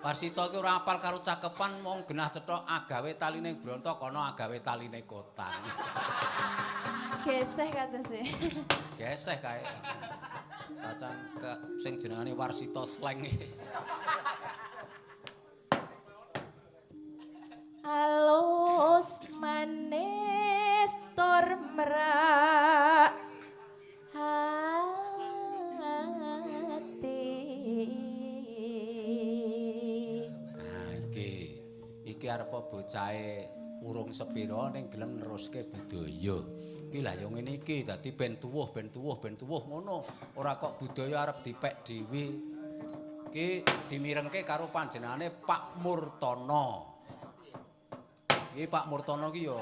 Warsito iki ora apal karo cakepan wong genah cethok agawe taline bronto kono agawe taline kotang. Geseh katose. Geseh kae. Kacang sing jenengane Warsito Sleng. Alus manis tur merak hati. Nah iki iki arepa bocahe urung sepira ning gelem neruske budaya. Iki lah yo ngene iki dadi ben tuwuh ben tuwuh ben tuwuh ngono. Ora kok budaya arep dipek dhewe. Iki dimirengke karo panjenengane Pak Murtono. Iki Pak Murtono iki ya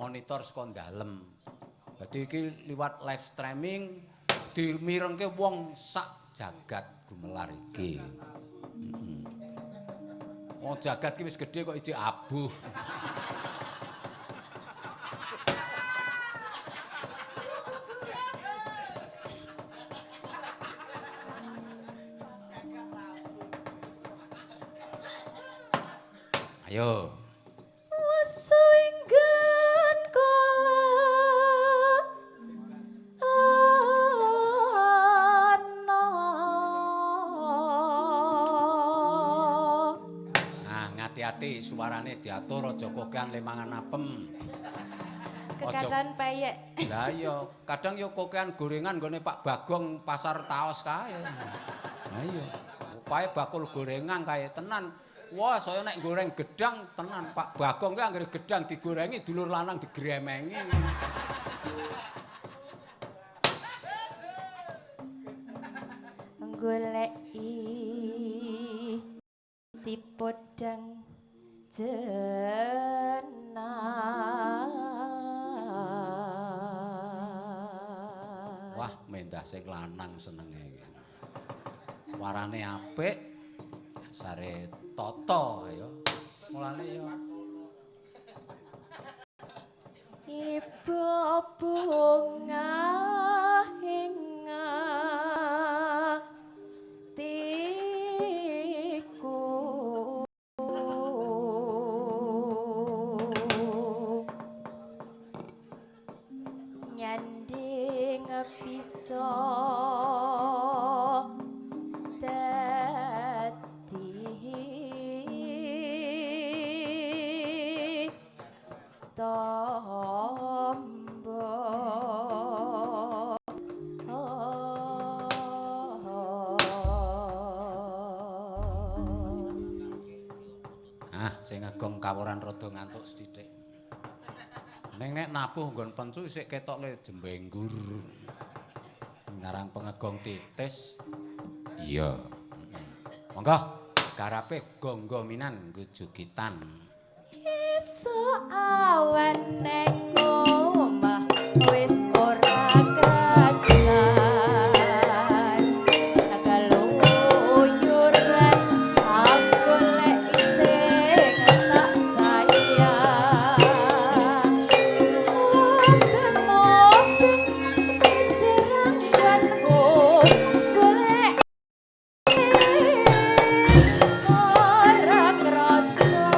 monitor saka dalem. Dadi iki liwat live streaming dimirengke wong sak jagat gumelar iki. Wong jagat iki wis gedhe kok isih abuh. Ayo. Hati-hati suarane diatur aja kokean le mangan apem. Kekadang peyek. Lah iya, kadang yo kokean gorengan nggone Pak Bagong pasar Taos kae. Lah iya, upae bakul gorengan kae tenan. Wah, saya nek goreng gedang tenan Pak Bagong kuwi anggere gedang digorengi dulur lanang digremengi. Goleki tipodang jenang. Wah, mendah sing lanang senenge iki. Warane apik, dasare tata ya. Mulane ya ibu bunga ing atiku. Nyanding bisa dadi tombo. Ah, sing ngegong kaworan rada ngantuk sithik. Ning nek nabuh nggon pencu isih ketok le jembenggur. Ngarang pengegong titis. Iya. Monggo garape gonggo minan nggo jogetan. Esuk awan neng omah wis ora krasan. Keluyuran aku lek isih tak sayang. Mobeng-mobeng tenderangganku golek ora krasa.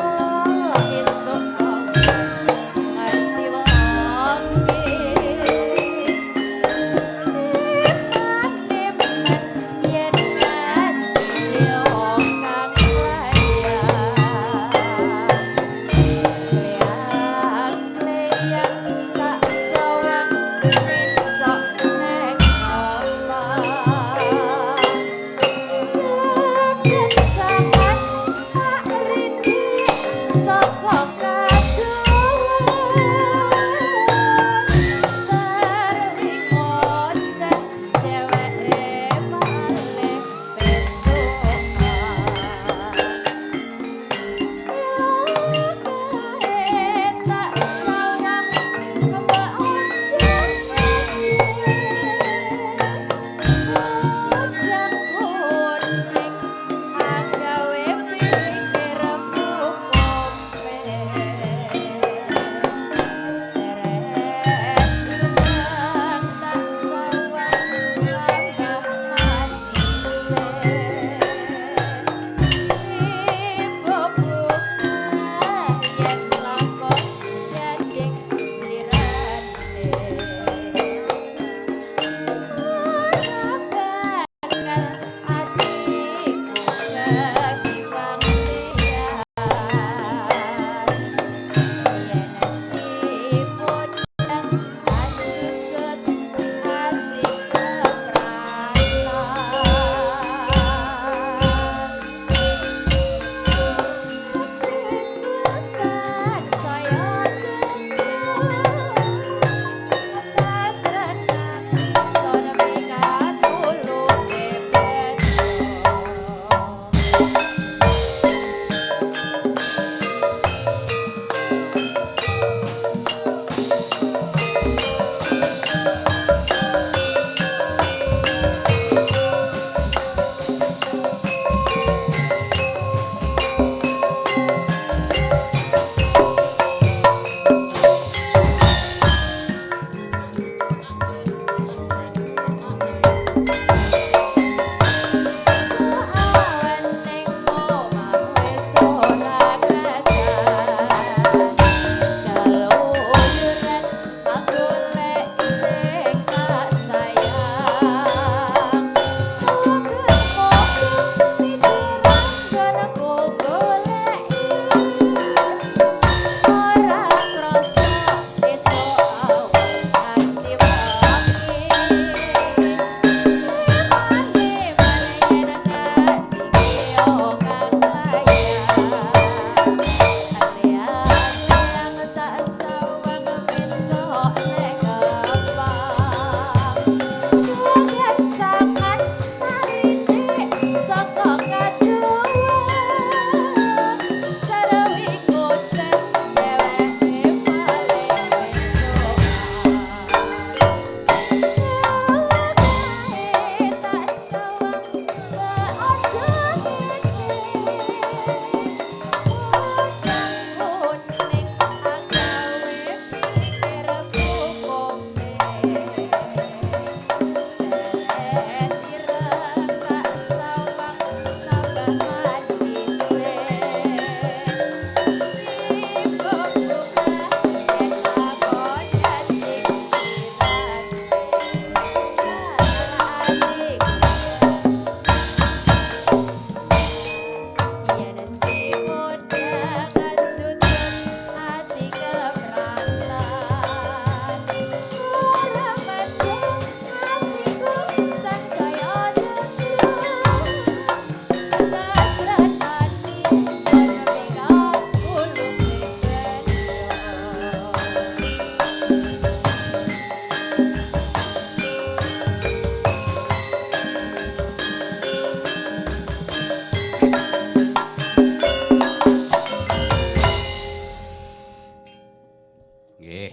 Nggih,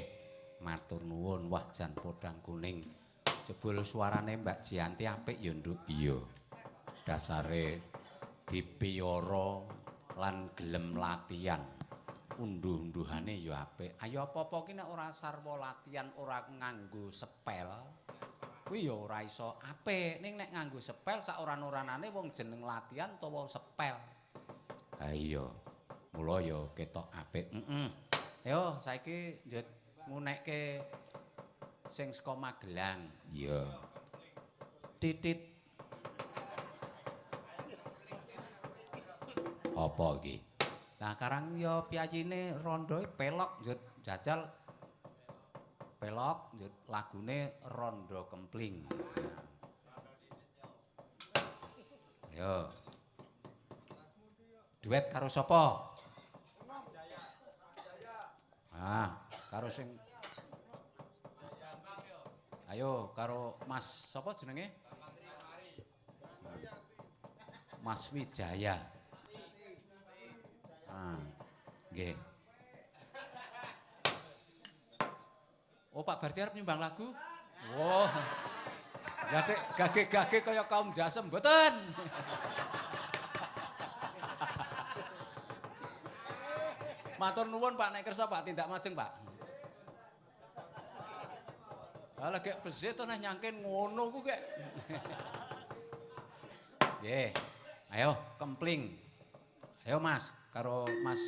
matur nuwun. Wah, jan podang kuning. Jebul suarane Mbak Jianti apik ya, Nduk. Iya. Dasare dipiyara lan gelem latihan. Unduh-unduhane ya apik. Ayo apa-apa ki nek ora sarwa latihan, ora nganggo sepel, kuwi ya ora iso apik. Ning nek nganggo sepel sak oran-oranane wong jeneng latihan utawa sepel. Ha iya. Mula ya ketok apik. Heeh. Yo saiki njut ngunekke sing saka Magelang. Iya. Titit. Apa iki? Lah karang ya piyayine rondoe pelok njut jajal pelok njut lagune Rondo Kempling. Ayo. Duet karo sapa? Ah, karo sing ayo karo Mas sapa jenenge? Mas Wijaya. Ah, nggih. Oh, Pak Bardi arep nyumbang lagu? Wah. Gage gage-gage kaya kaum Jasem mboten. Matur nuwun Pak nek kersa Pak tindak majeng Pak. Lah gek besit to neh nyangken ngono ku gek. Nggih. Ayo kempling. Ayo Mas karo Mas.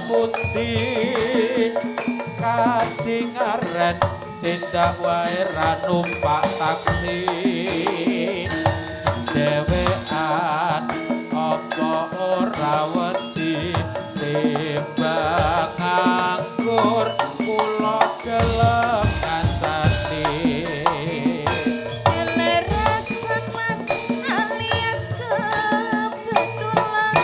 Putih kadingaren tindak wae ra numpak taksi dhewean apa ora wedi timbang nganggur kula gelem kancane. Kelerasan Mas alias kebetulan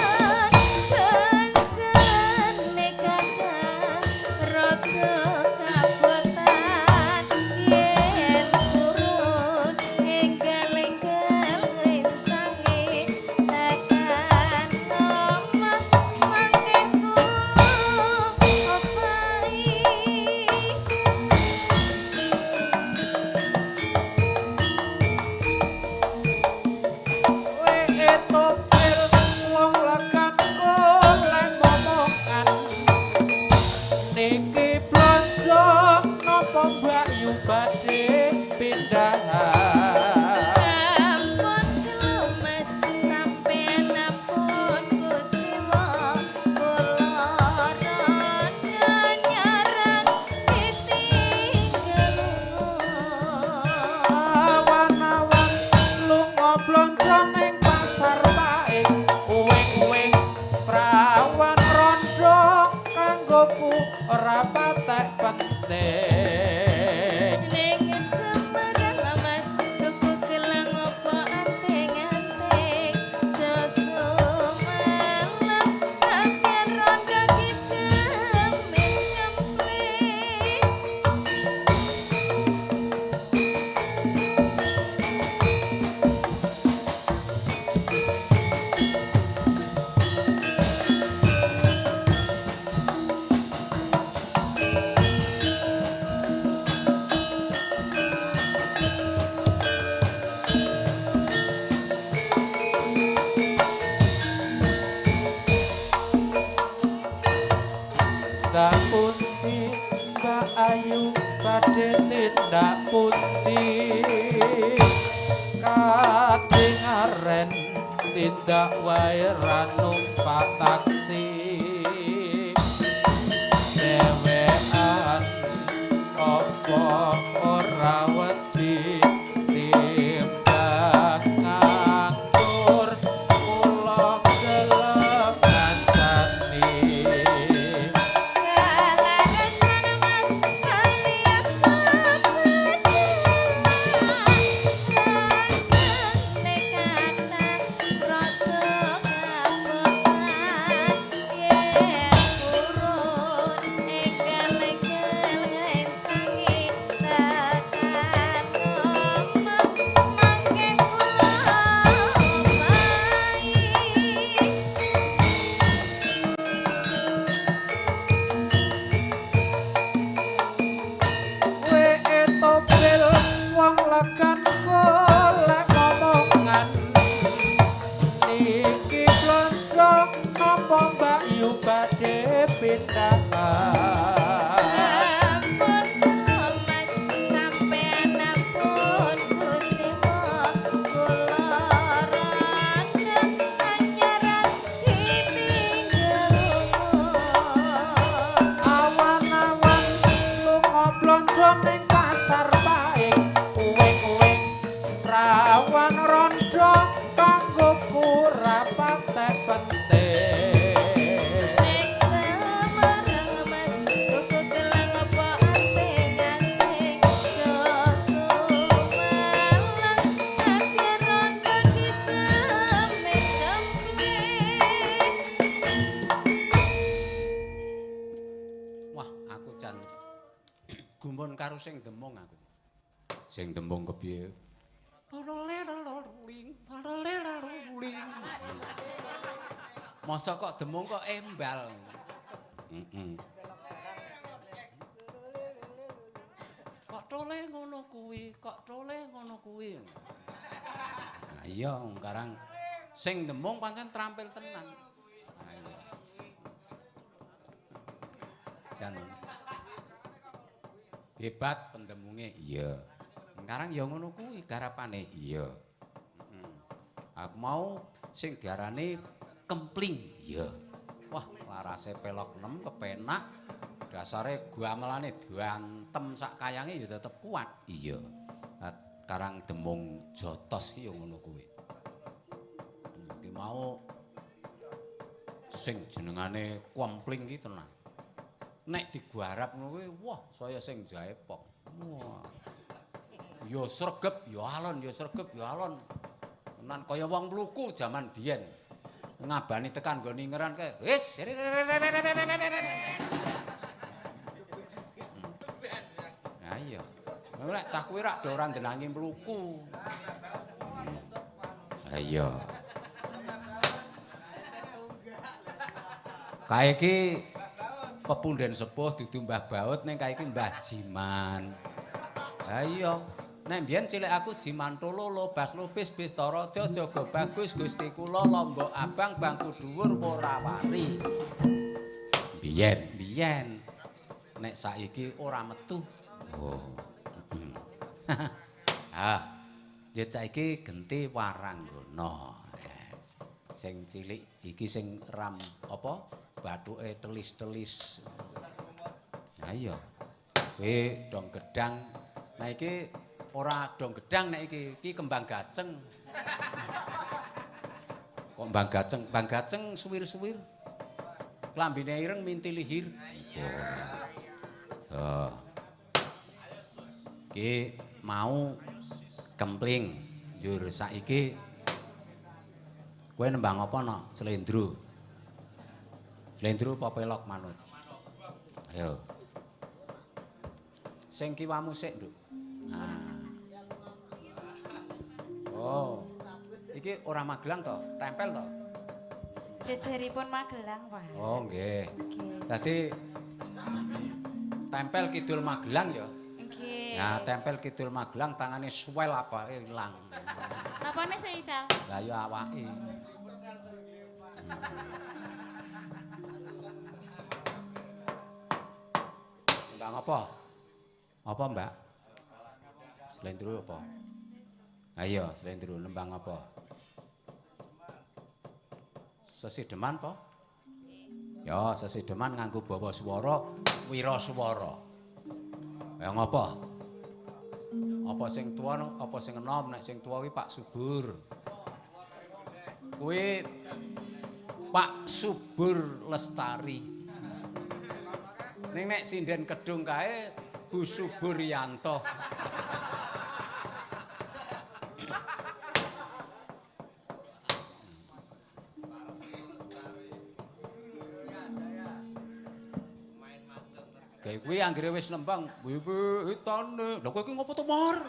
kancane kakak rada kabotan yen turun enggal-enggal ngrencange tekan omah mangke kula opahi. Leke topil wong lekan golek momongan niki blonjo napa Mbak Yu badhe pindahan. Ampun kula Mas sampeyan ampun kuciwa kula rada nyarang ditinggal lunga. Awan-awan lunga blonjo ning pasar Paing uwing-uwing prawan rondo kanggoku ora patek penting. Ning Semarang Mas tuku gelang opo anting-anting joso malam sampeyan rondo ki jamin kempling. Tindak pundi Mbak Ayu badhe tindak pundi kadingaren tindak wae ra numpak taksi dhewean apa ora wedi timbang nganggur kula gelem kancane. Kalarasan Mas alias kebetulan Blonjo ning pasar paing uwing-uwing prawan rondo kanggo kurapatek penting. Ning Semarang Mas tuku gelang apa anting-anting Joso Malang akeh rondo dijamin kempling. Wah, aku jan gumun karo sing demung aku. Sing demung kepiye? Masa kok demung kok embal. Heeh. Kok tole ngono kuwi, kok tole ngono kuwi. Nah iya, karang sing demung pancen trampil tenan. Nah iya. Jan hebat pendemunge, iya. Sekarang ya ngono kuwi garapane, iya. Heeh. Aku mau sing diarani kempling, iya. Wah, larase pelok 6 kepenak. Dasare gamelane diantem sak kayange ya tetep kuat, iya. Karang demung jotos ki ya ngono kuwi. Iki mau sing jenengane kompling ki tenan. Nek digarap ngono kuwi, wah saya sing jaepok. Wah. Ya sregep ya alon, ya sregep ya alon. Tenan kaya wong mluku jaman biyen. Ngabani tekan nggone ngeran kae. Wis. Ha iya. Nek cah kuwi rak do ora ndenangi mluku. Ha iya. Kae iki pepunden sepuh dudu Mbah Baut ning kae iki Mbah Jiman. Ha iya. Nek mbiyen cilik aku Jiman Tololo, Bas Lubis, Bistaraja, Jaga Bagus, Gusti Kula, Lombok Abang, Bangku Dhuwur, Worawari. Biyen, biyen. Nek saiki ora metu. Oh. Ah. Ya saiki genti Waranggana. Sing cilik iki sing ram apa? Bathuke telis-telis. Ha iya. Kowe dong gedang. Nah iki ora dong gedang nek iki, iki kembang gaceng. Kok kembang gaceng? Kembang gaceng suwir-suwir. Klambine ireng minti lihir. Oh. Iki mau kempling. Njur saiki kowe nembang apa nok? Slendro. Slendro apa pelok manut? Ayo. Sing kiwamu sik, Nduk. Nah. Oh. Iki ora Magelang to? Tempel to? Jejeripun Magelang, Pak. Oh, nggih. Nggih. Dadi tempel kidul Magelang ya. Nggih. Ya, tempel kidul Magelang tangane suwel apake ilang. Napane sik Ical? Lah ya awake. Mbak apa? Apa, Mbak? Slendro apa? Ayo, slendro nembang apa? Sesideman apa? Ya, sesideman nganggo bawa swara wiraswara. Ya ngapa? Apa sing tuwa apa sing enom? Nek sing tuwa kuwi Pak Subur. Kuwi Pak Subur Lestari. Ning nek sinden kedung kae Bu Subur Yanto. Kae kuwi anggere wis nembang wiwitane. Lha kowe iki ngopo to, Mor?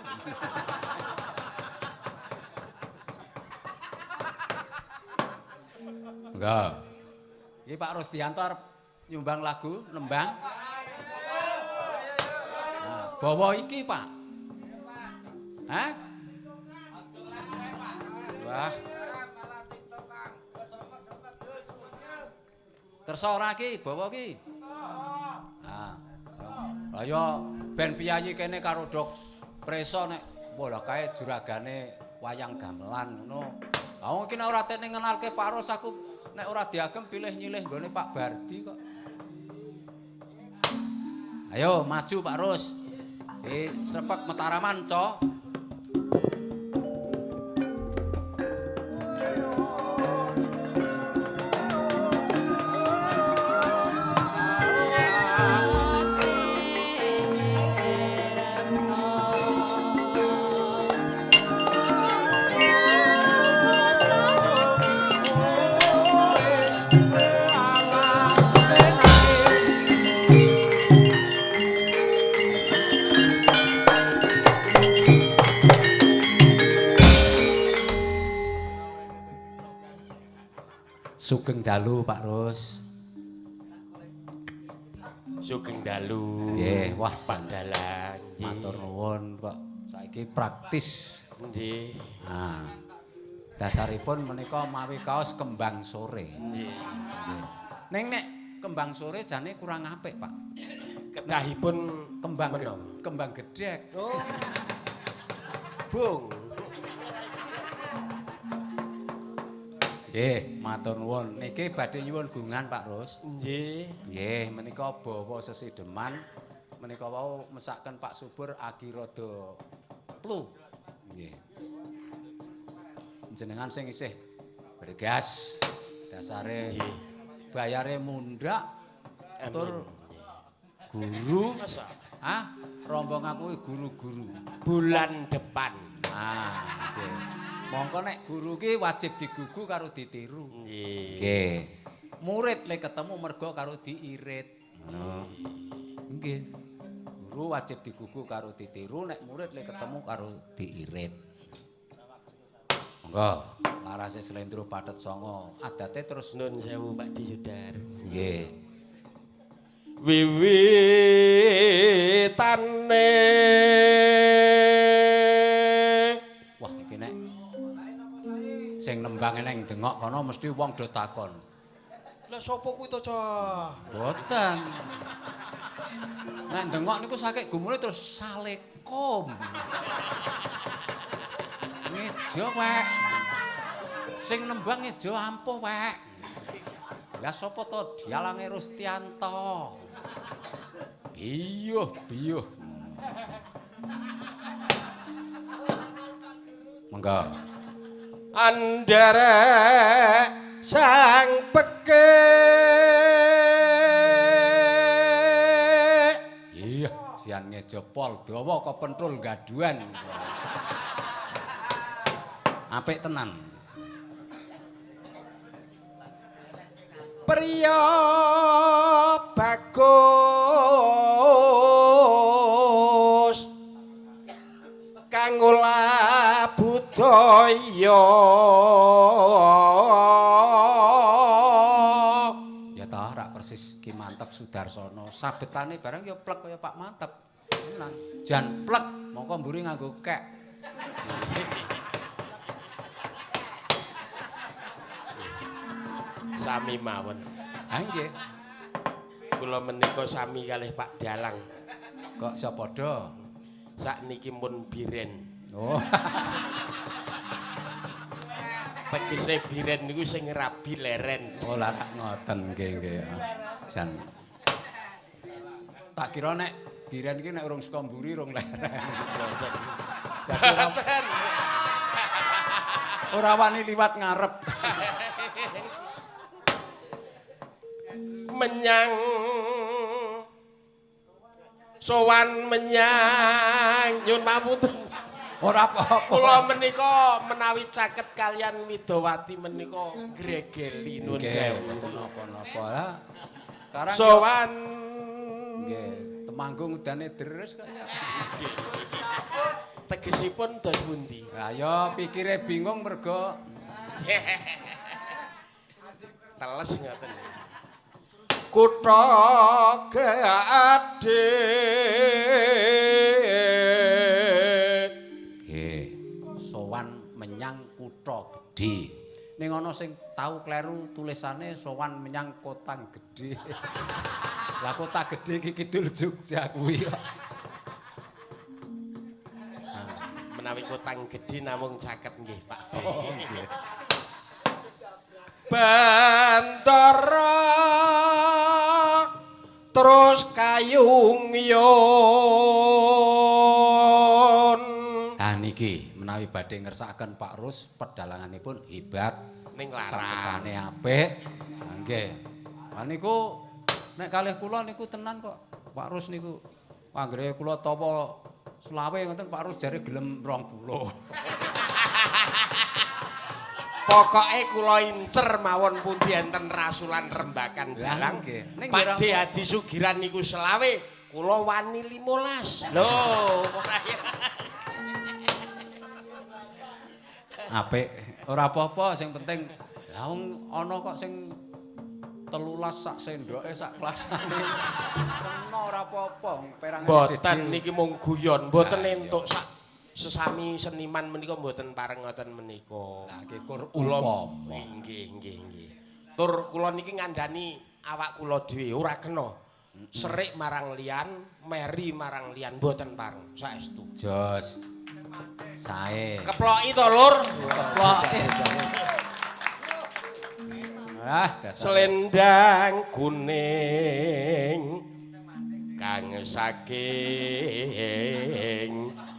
Enggak. Iki Pak Rusdianto arep nyumbang lagu nembang. Nah, bawa iki, Pak. Hah? Wah. Kersa ora iki, bawa iki. Nah. Lah ya ben piyayi kene karo Dok Preso nek wah kae juragane wayang gamelan ngono. Lah wong iki nek ora tene ngenalke Pak Ros aku nek ora diagem pilih nyilih nggone Pak Bardi kok. Ayo maju Pak Ros. Sepek Mataraman, Co. Sugeng dalu Pak Rus. Sugeng dalu. Nggih, wah Pak Dalang. Matur nuwun kok saiki praktis. Nggih. Nah. Dasaripun menika mawi kaos kembang sore. Nggih. Ning nek kembang sore jane kurang apik, Pak. Kedahipun kembang kembang gedhek. Oh. Bung. Nggih, matur nuwun. Niki badhe nyuwun gungan Pak Rus. Nggih. Nggih, menika bawa sesideman. Menika wau mesaken Pak Subur agi rada plu. Nggih. Jenengan sing isih bergas dasare bayare mundhak tur guru. Hah? Rombong aku guru-guru bulan depan. Ah, nggih. Mongko nek guru ki wajib digugu karo ditiru. Nggih. Nggih. Murid le ketemu mergo karo diirit. Ngono. Nggih. Guru wajib digugu karo ditiru, nek murid le ketemu karo diirit. Monggo, larase slendro pathet sanga. Adate terus nun sewu Pak Disudar. Nggih. Wiwitane. Wah, iki nek sing nembang neng dengok kono mesti wong do takon. Lah sapa kuwi to, Cah? Mboten. Nek dengok niku saking gumune terus salekum. Ngejo, Wek. Sing nembang ngejo ampuh, Wek. Lah sapa to dialange Rustianto? Biyuh, biyuh. Monggo. Anderek sang pekik. Iya, sian ngejo pol dawa kepentul gaduhan. Apik tenan. Priya bagus kang olah budaya. Ya ta rak persis Ki Manteb Sudarsono. Sabetane barang ya plek kaya Pak Manteb. Tenan. Jan plek mongko mburi nganggo kek. Sami mawon. Ha nggih. Kula menika sami kalih Pak Dalang. Kok iso padha? Sakniki mun biren. Oh. Tegese biren niku sing rabi leren. Oh, lah tak ngoten nggih nggih. Jan. Tak kira nek biren iki nek urung saka mburi urung leren. Mboten. Ora wani liwat ngarep. Menyang sowan menyang nyun pamunten. Ora apa-apa. Kula menika menawi caket kalian Widowati menika gregeli nun sewu. Mboten napa-napa lah. Sekarang sowan nggih, Temanggung udane deres kok ya. Tegesipun dos pundi? Ayo pikire bingung mergo teles ngoten. Kutha Gedhe. Nggih, sowan menyang kutha gedhe. Ning ana sing tau kleru tulisane sowan menyang kotang gedhe. Lah kota gedhe iki kidul Jogja kuwi kok. Menawi kotang gedhe namung caket nggih Pak. Oh nggih. Bantara terus kayung yun. niki menawi badhe ngersakaken Pak Rus pedalanganipun hebat ning larang. Saketane apik. Nggih. Lah niku nek kalih kula niku tenan kok Pak Rus niku. Anggere kula tawa selawe ngoten Pak Rus jare gelem 20. Pokoke kula incer mawon pundi enten rasulan rembakan dalang. Pak D Hadi Sugiran niku selawe, kula wani 15. Lho, ora apik. Ora apa-apa sing penting lah wong ana kok sing 13 sak sendoke sak kelasane. Kena ora apa-apa perangane. Mboten niki mung guyon, mboten entuk sak sesami seniman menika mboten pareng ngoten menika. Lah nggih kur upama. Nggih, nggih, nggih. Tur kula niki ngandani awak kula dhewe ora kena. Serik marang liyan, meri marang liyan mboten pareng saestu. Jos. Sae. Keploki to, Lur. Keploki. Ah, selendang kuning kang saking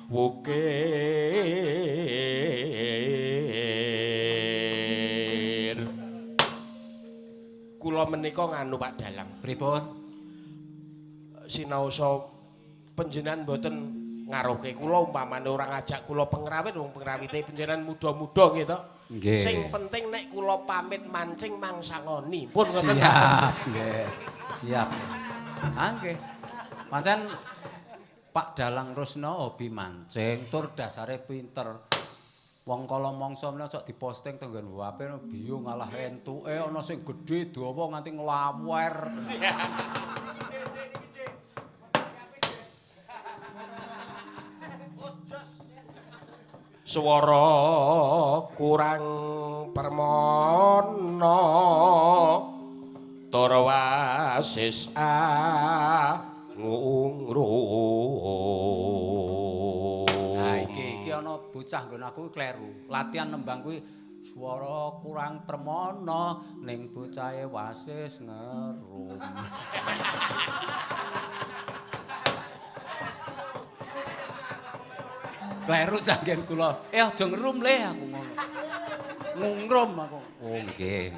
wukir. Kula menika nganu Pak Dalang. Pripun? Sinaosa panjenengan mboten ngaruhke kula umpamane ora ngajak kula pengrawit wong pengrawite panjenengan muda-muda nggih to. Nggih. Sing penting nek kula pamit mancing mangsangoni. Pun ngoten. Siap, nggih. Siap. Ah nggih. Pancen Pak Dalang Rusno hobi mancing, tur dasare pinter. Wong kala mangsa menika cok diposting teng nggon HP biyo ngalah entuke ana sing gedhe dawa nganti nglawer. Swara kurang permana tur wasis angungrum. Nah iki ana bocah nggon aku kleru. Latihan nembang kuwi swara kurang permana ning bocahe wasis ngerum. Kleru janggen kula. Aja ngerum le aku ngono. Ngungrum aku. Oh nggih.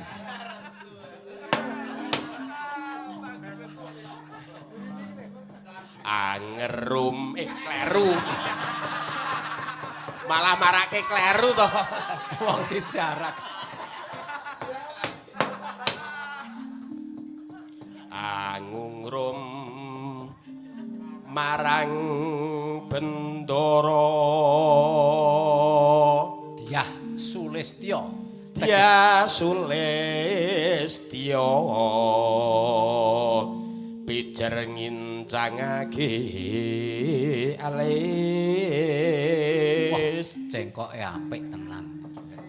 Angerum kleru. Malah marake kleru to. Wong dijarak. Angungrum marang Bendoro Dyah Sulistya. Dyah Sulistya pijer ngincangake alis. Wah, cengkoke apik tenan.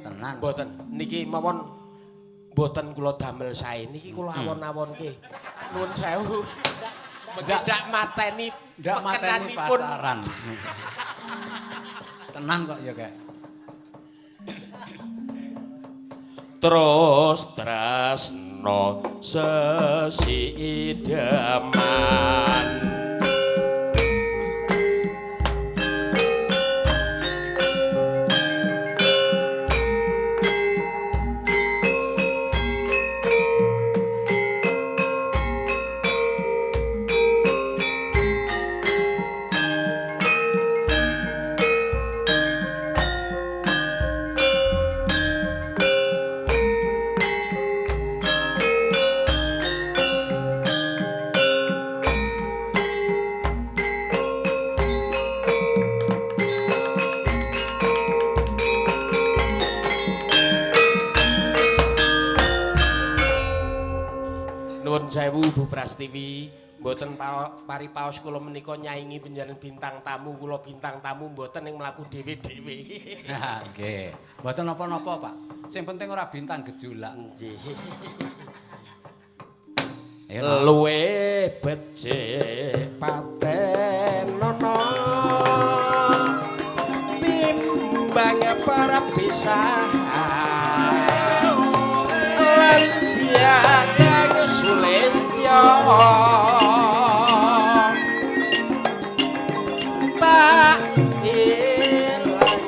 Tenan. Mboten niki mawon mboten kula damel sae niki kula awon-awonke. Nuwun sewu. Ndak mateni ndak mateni pasaran. Tenan kok ya, Kak. Terus tresno sesideman. Sewu Bu Prastiwi, mboten paripaos kula menika nyaingi panjenengan bintang tamu, kula bintang tamu mboten ning mlaku dhewe-dhewe. Ha nggih. Mboten napa-napa, Pak. Sing penting ora bintang gejolak. Nggih. Luwe becik patenono timbang perpisahan lan Sulistya tak ilang.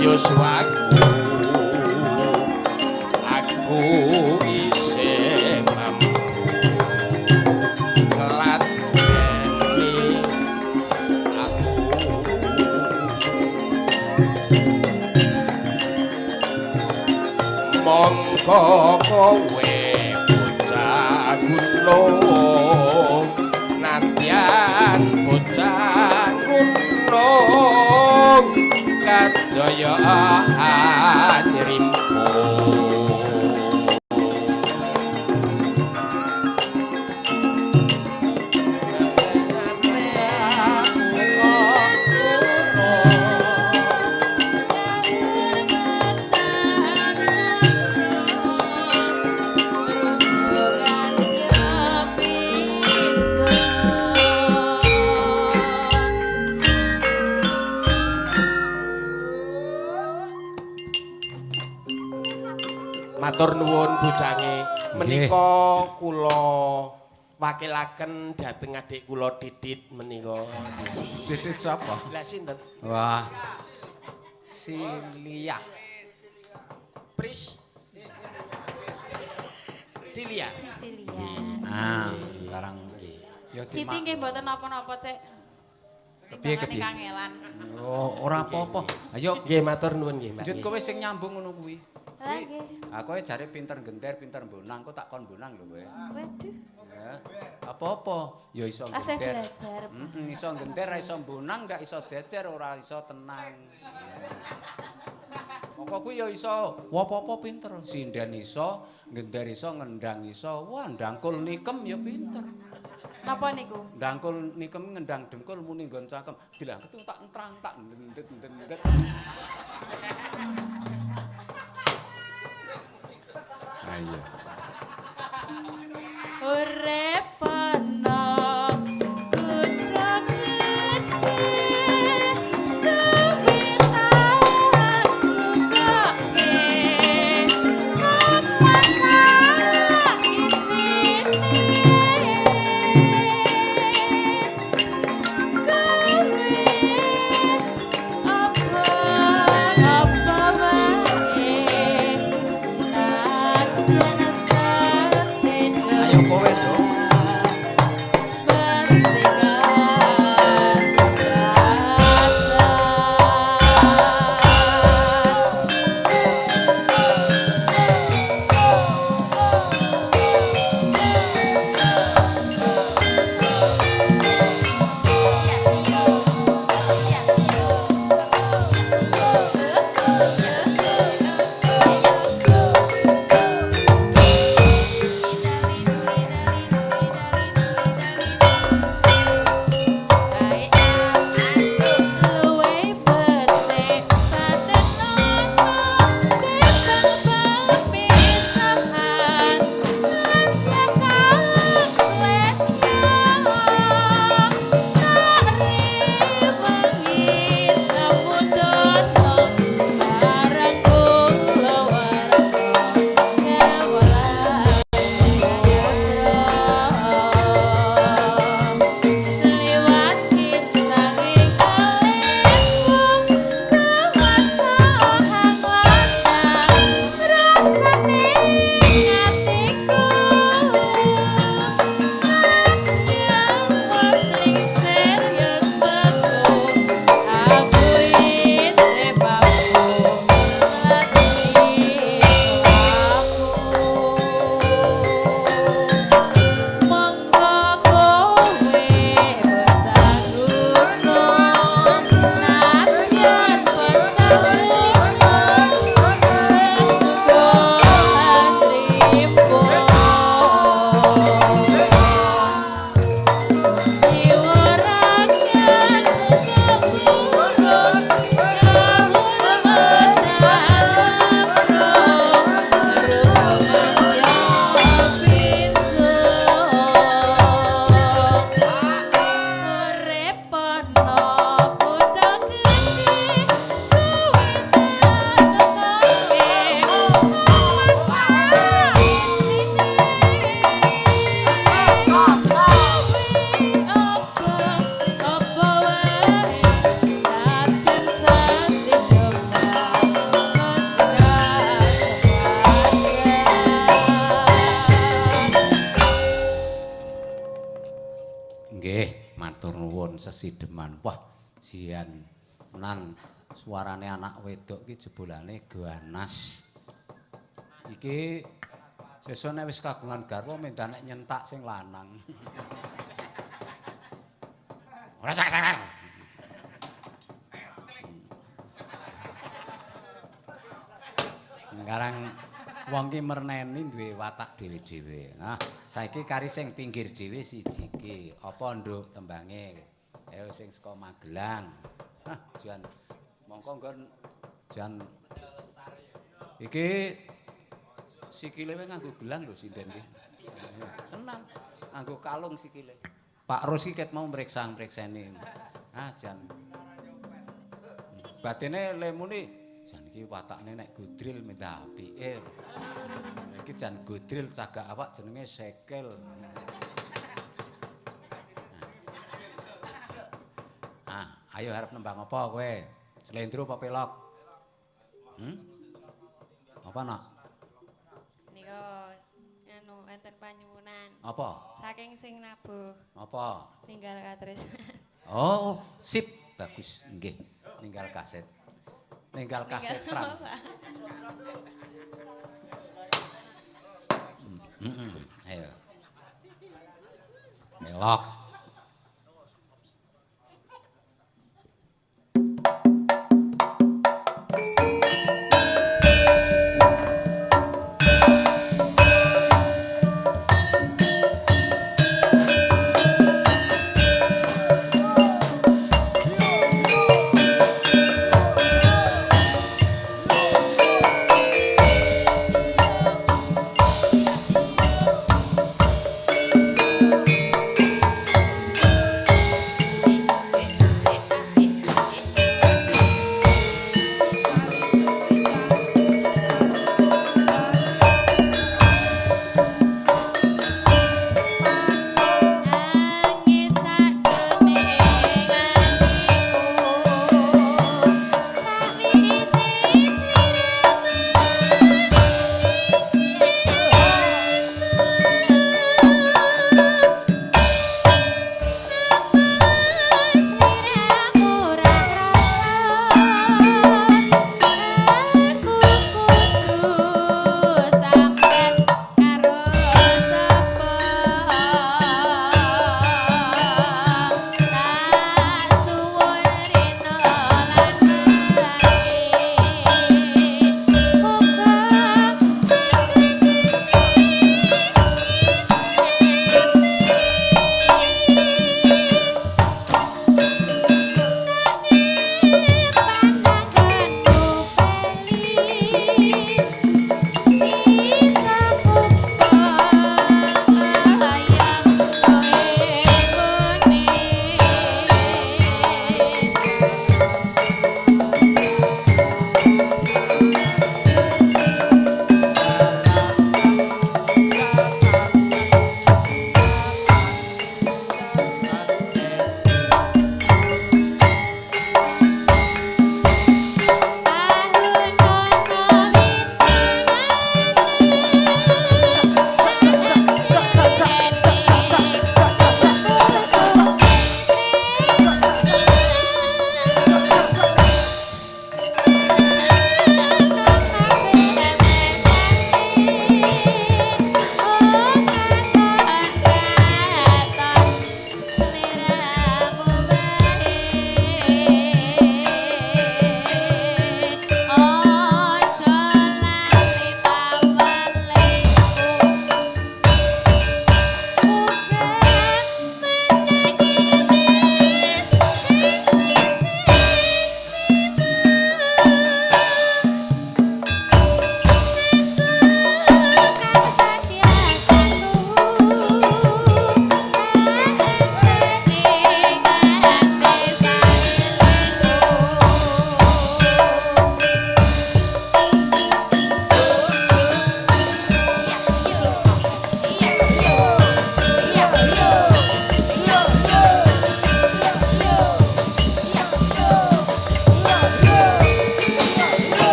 yuswaku aku isih mampu ngladeni aku. Mongko kowe bocah gunung nadyan bocah gunung kadaya nyrimpo. Matur nuwun bujange. Menika kula wakilaken dhateng adik kula Didit menika. Didit sapa? Lah sinten? Wah. Silia. Pris. Dilia. Sisilia. Ah, sekarang ya Siti nggih mboten napa-napa, Cek. Kepiye Timbangane kepiye? kangelan. Oh, ora apa-apa. Ayo Nggih matur nuwun nggih, Mbak. Njut kowe sing nyambung ngono kuwi. Lah nggih. Ah kowe jare pinter genter, pinter mbonang, kok tak kon mbonang lho kowe. Waduh. Ya. Apa-apa ya iso Asih genter. belajar. Heeh, iso genter, ra iso mbonang, ndak iso jejer, ora iso tenang. Pokok kuwi ya iso, apa-apa pinter. Sinden iso, genter iso, ngendang iso. Wah, ndangkul nikem ya pinter. Napa niku? Ndangkul nikem ngendang dengkul muni nggon cangkem. Dilang ketu tak entrang tak ndendet ndendet. Ayo. Urip ana kutha gedhe suwi tak lukoke kota isine kowe apa apa wae nadyan sesideman. Wah, jian tenan suarane anak wedok iki jebulane ganas. Iki sesuk nek wis kagungan garwa mendah nek nyentak sing lanang. Ora sak. Sekarang wong ki merneni duwe watak dhewe-dhewe. Nah, saiki kari sing pinggir dhewe siji iki. Apa nduk tembange? Ayo sing saka Magelang. Hah, jan mongko nggon jan iki sikile wae nganggo gelang lho sinden iki. Tenang, nganggo kalung sikile. Pak Rus iki ket mau mreksa-mrekseni. Ah, jan. Batine lemune jan iki watakne nek godril minta apike. Iki jan godril cagak awak jenenge sekel. Ah, ayo arep nembang apa kowe? Slendro apa pelok? Apa nak? Nika anu enten panyuwunan. Apa? Saking sing nabuh. Apa? Ninggal katresnan. Oh, sip, bagus nggih. Ninggal kaset. Ninggal kaset pram. Ayo. Melok.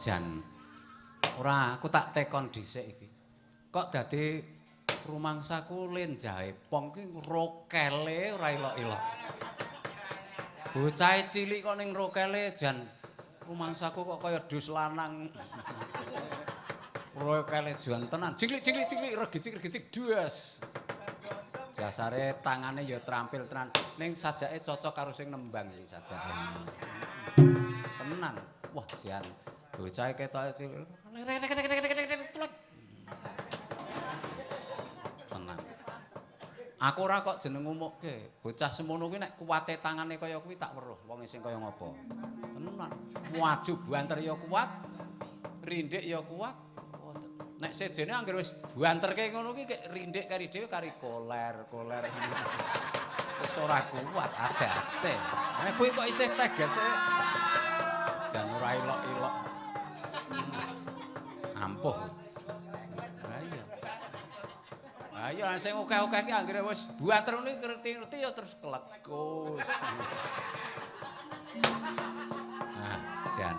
Jan. Ora, aku tak tekon dhisik iki. Kok dadi rumangsaku lenjahe pong ki rokele ora ilok-ilok. Bocah cilik kok ning rokele jan rumangsaku kok kaya dus lanang. Rokele jan tenan. Cinglik-cinglik-cinglik regicik-regicik duas. Dasare tangane ya terampil tenan. Ning sajake cocok karo sing nembang iki sajake. Tenan. Wah, jan. Bocah ketoke cilik. Tenang. Aku ora kok jeneng ngumukke. Bocah semono kuwi nek kuwate tangane kaya kuwi tak weruh wong sing kaya ngopo. Tenan. Maju banter ya kuat, rindik ya kuat. Nek sejene anggere wis banterke ngono kuwi kek rindik kari dhewe kari koler, koler. Wis ora kuat adate. Nek kuwi kok isih tegese jan ora ilok-ilok. Ampuh. Lah iya. Ayo sing akeh-akeh ki anggere wis banter ngene ngerti-ngerti ya terus klekus. Ah, jan.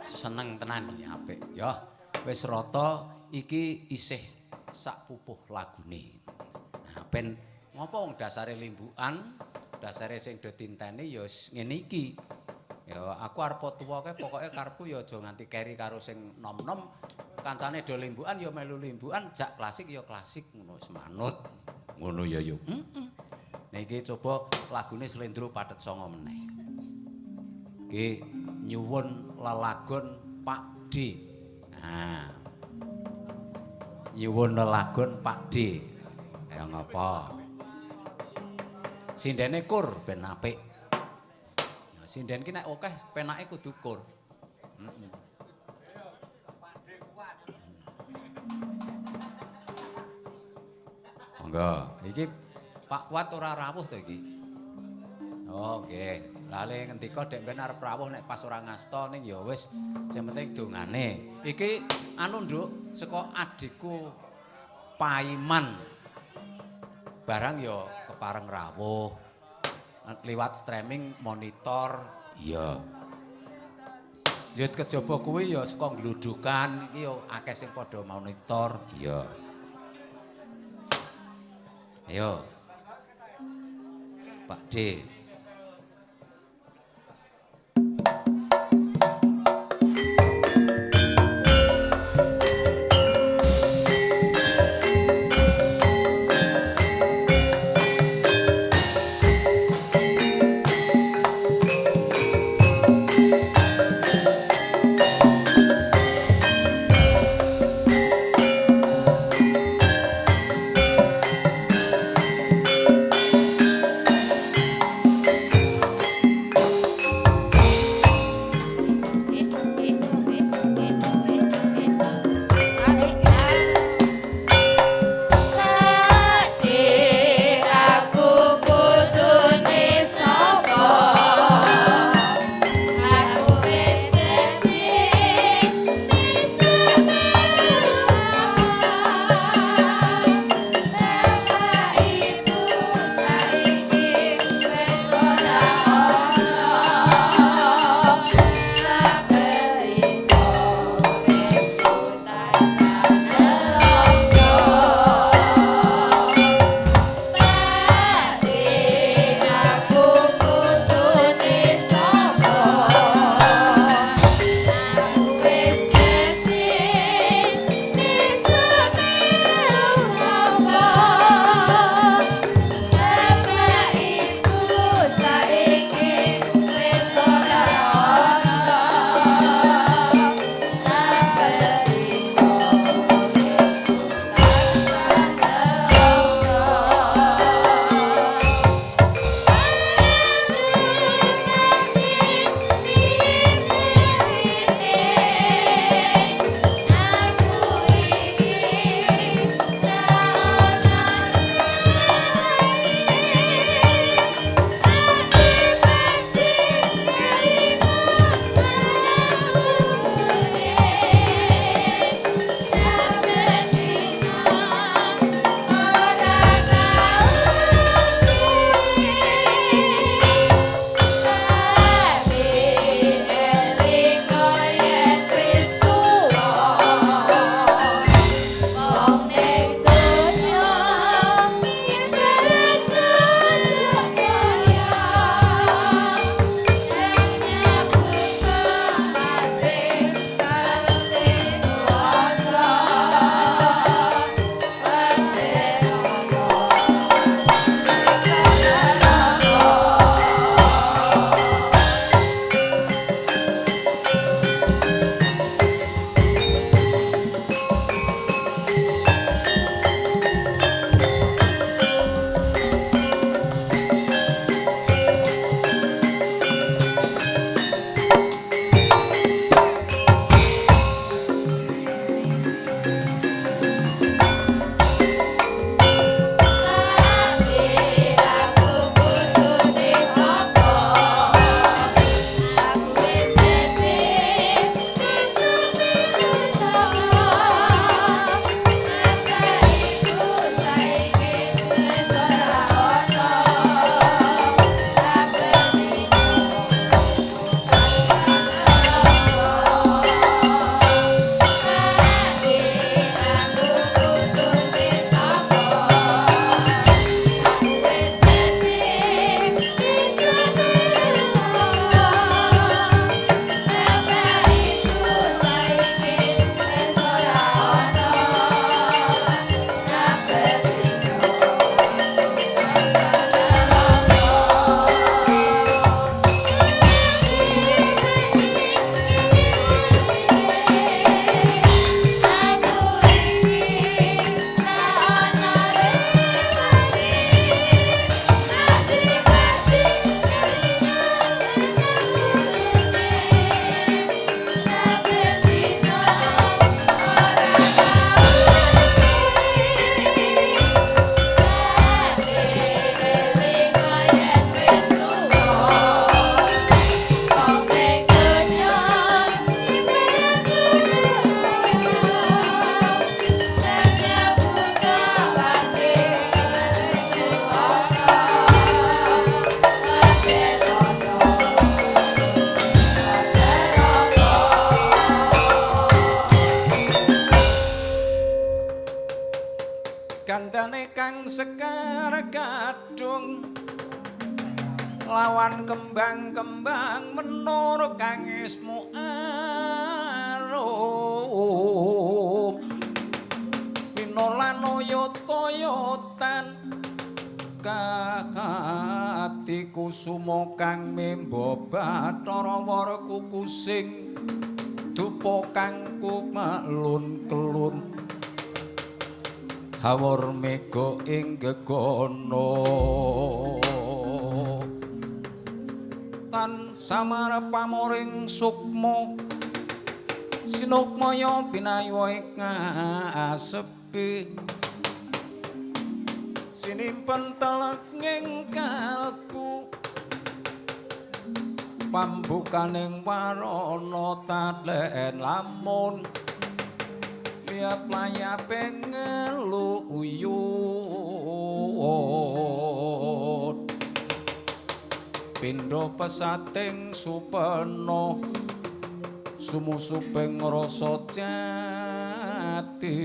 Seneng tenan iki apik ya. Wis rata iki isih sak pupuh lagune. Nah, ben ngopo wong dasare limbukan, dasare sing do tinteni ya wis ngene iki. Ya aku arep tuwa kae pokoke karepku ya aja nganti keri karo sing nom-nom. Kancane do limbukan ya melu limbukan, jak klasik ya klasik ngono wis manut. Ngono ya yo. Heeh. Niki coba lagune Slendro Pathet Sanga meneh. Iki nyuwun lelagon Pak D. Nah. Nyuwun lelagon Pak D. Kaya ngapa? Sindene kur ben apik. Nah, sinden ki nek akeh penake kudu kur. Heeh. Monggo, iki Pak Kuat ora rawuh to iki? Oh, nggih. Lale ngendika dek ben arep rawuh nek pas ora ngasta ning ya wis sing penting dongane. Iki anu Nduk, saka adikku Paiman. Barang ya kepareng rawuh. Liwat streaming monitor. Iya. Yut kejaba kuwi ya saka ngludukan iki ya akeh sing padha monitor. Iya. Ayo. Pak D. sekar gadung lawan kembang-kembang menur kang ismu arum pinolan oyot-oyotan kakati kusuma kang memba bathara wara kukusing dupa kang kumalun-kelun hawur mega ing gegana tan samar pamoring sukma sinukmaya pinayu ing asepi sinimpen telenging kalbu pambukaning warana tatlen lamun liyap layape ngeluyut pindha pesating supena sumusuping rasa jati.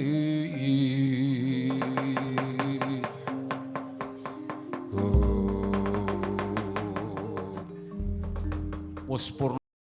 Wis purna.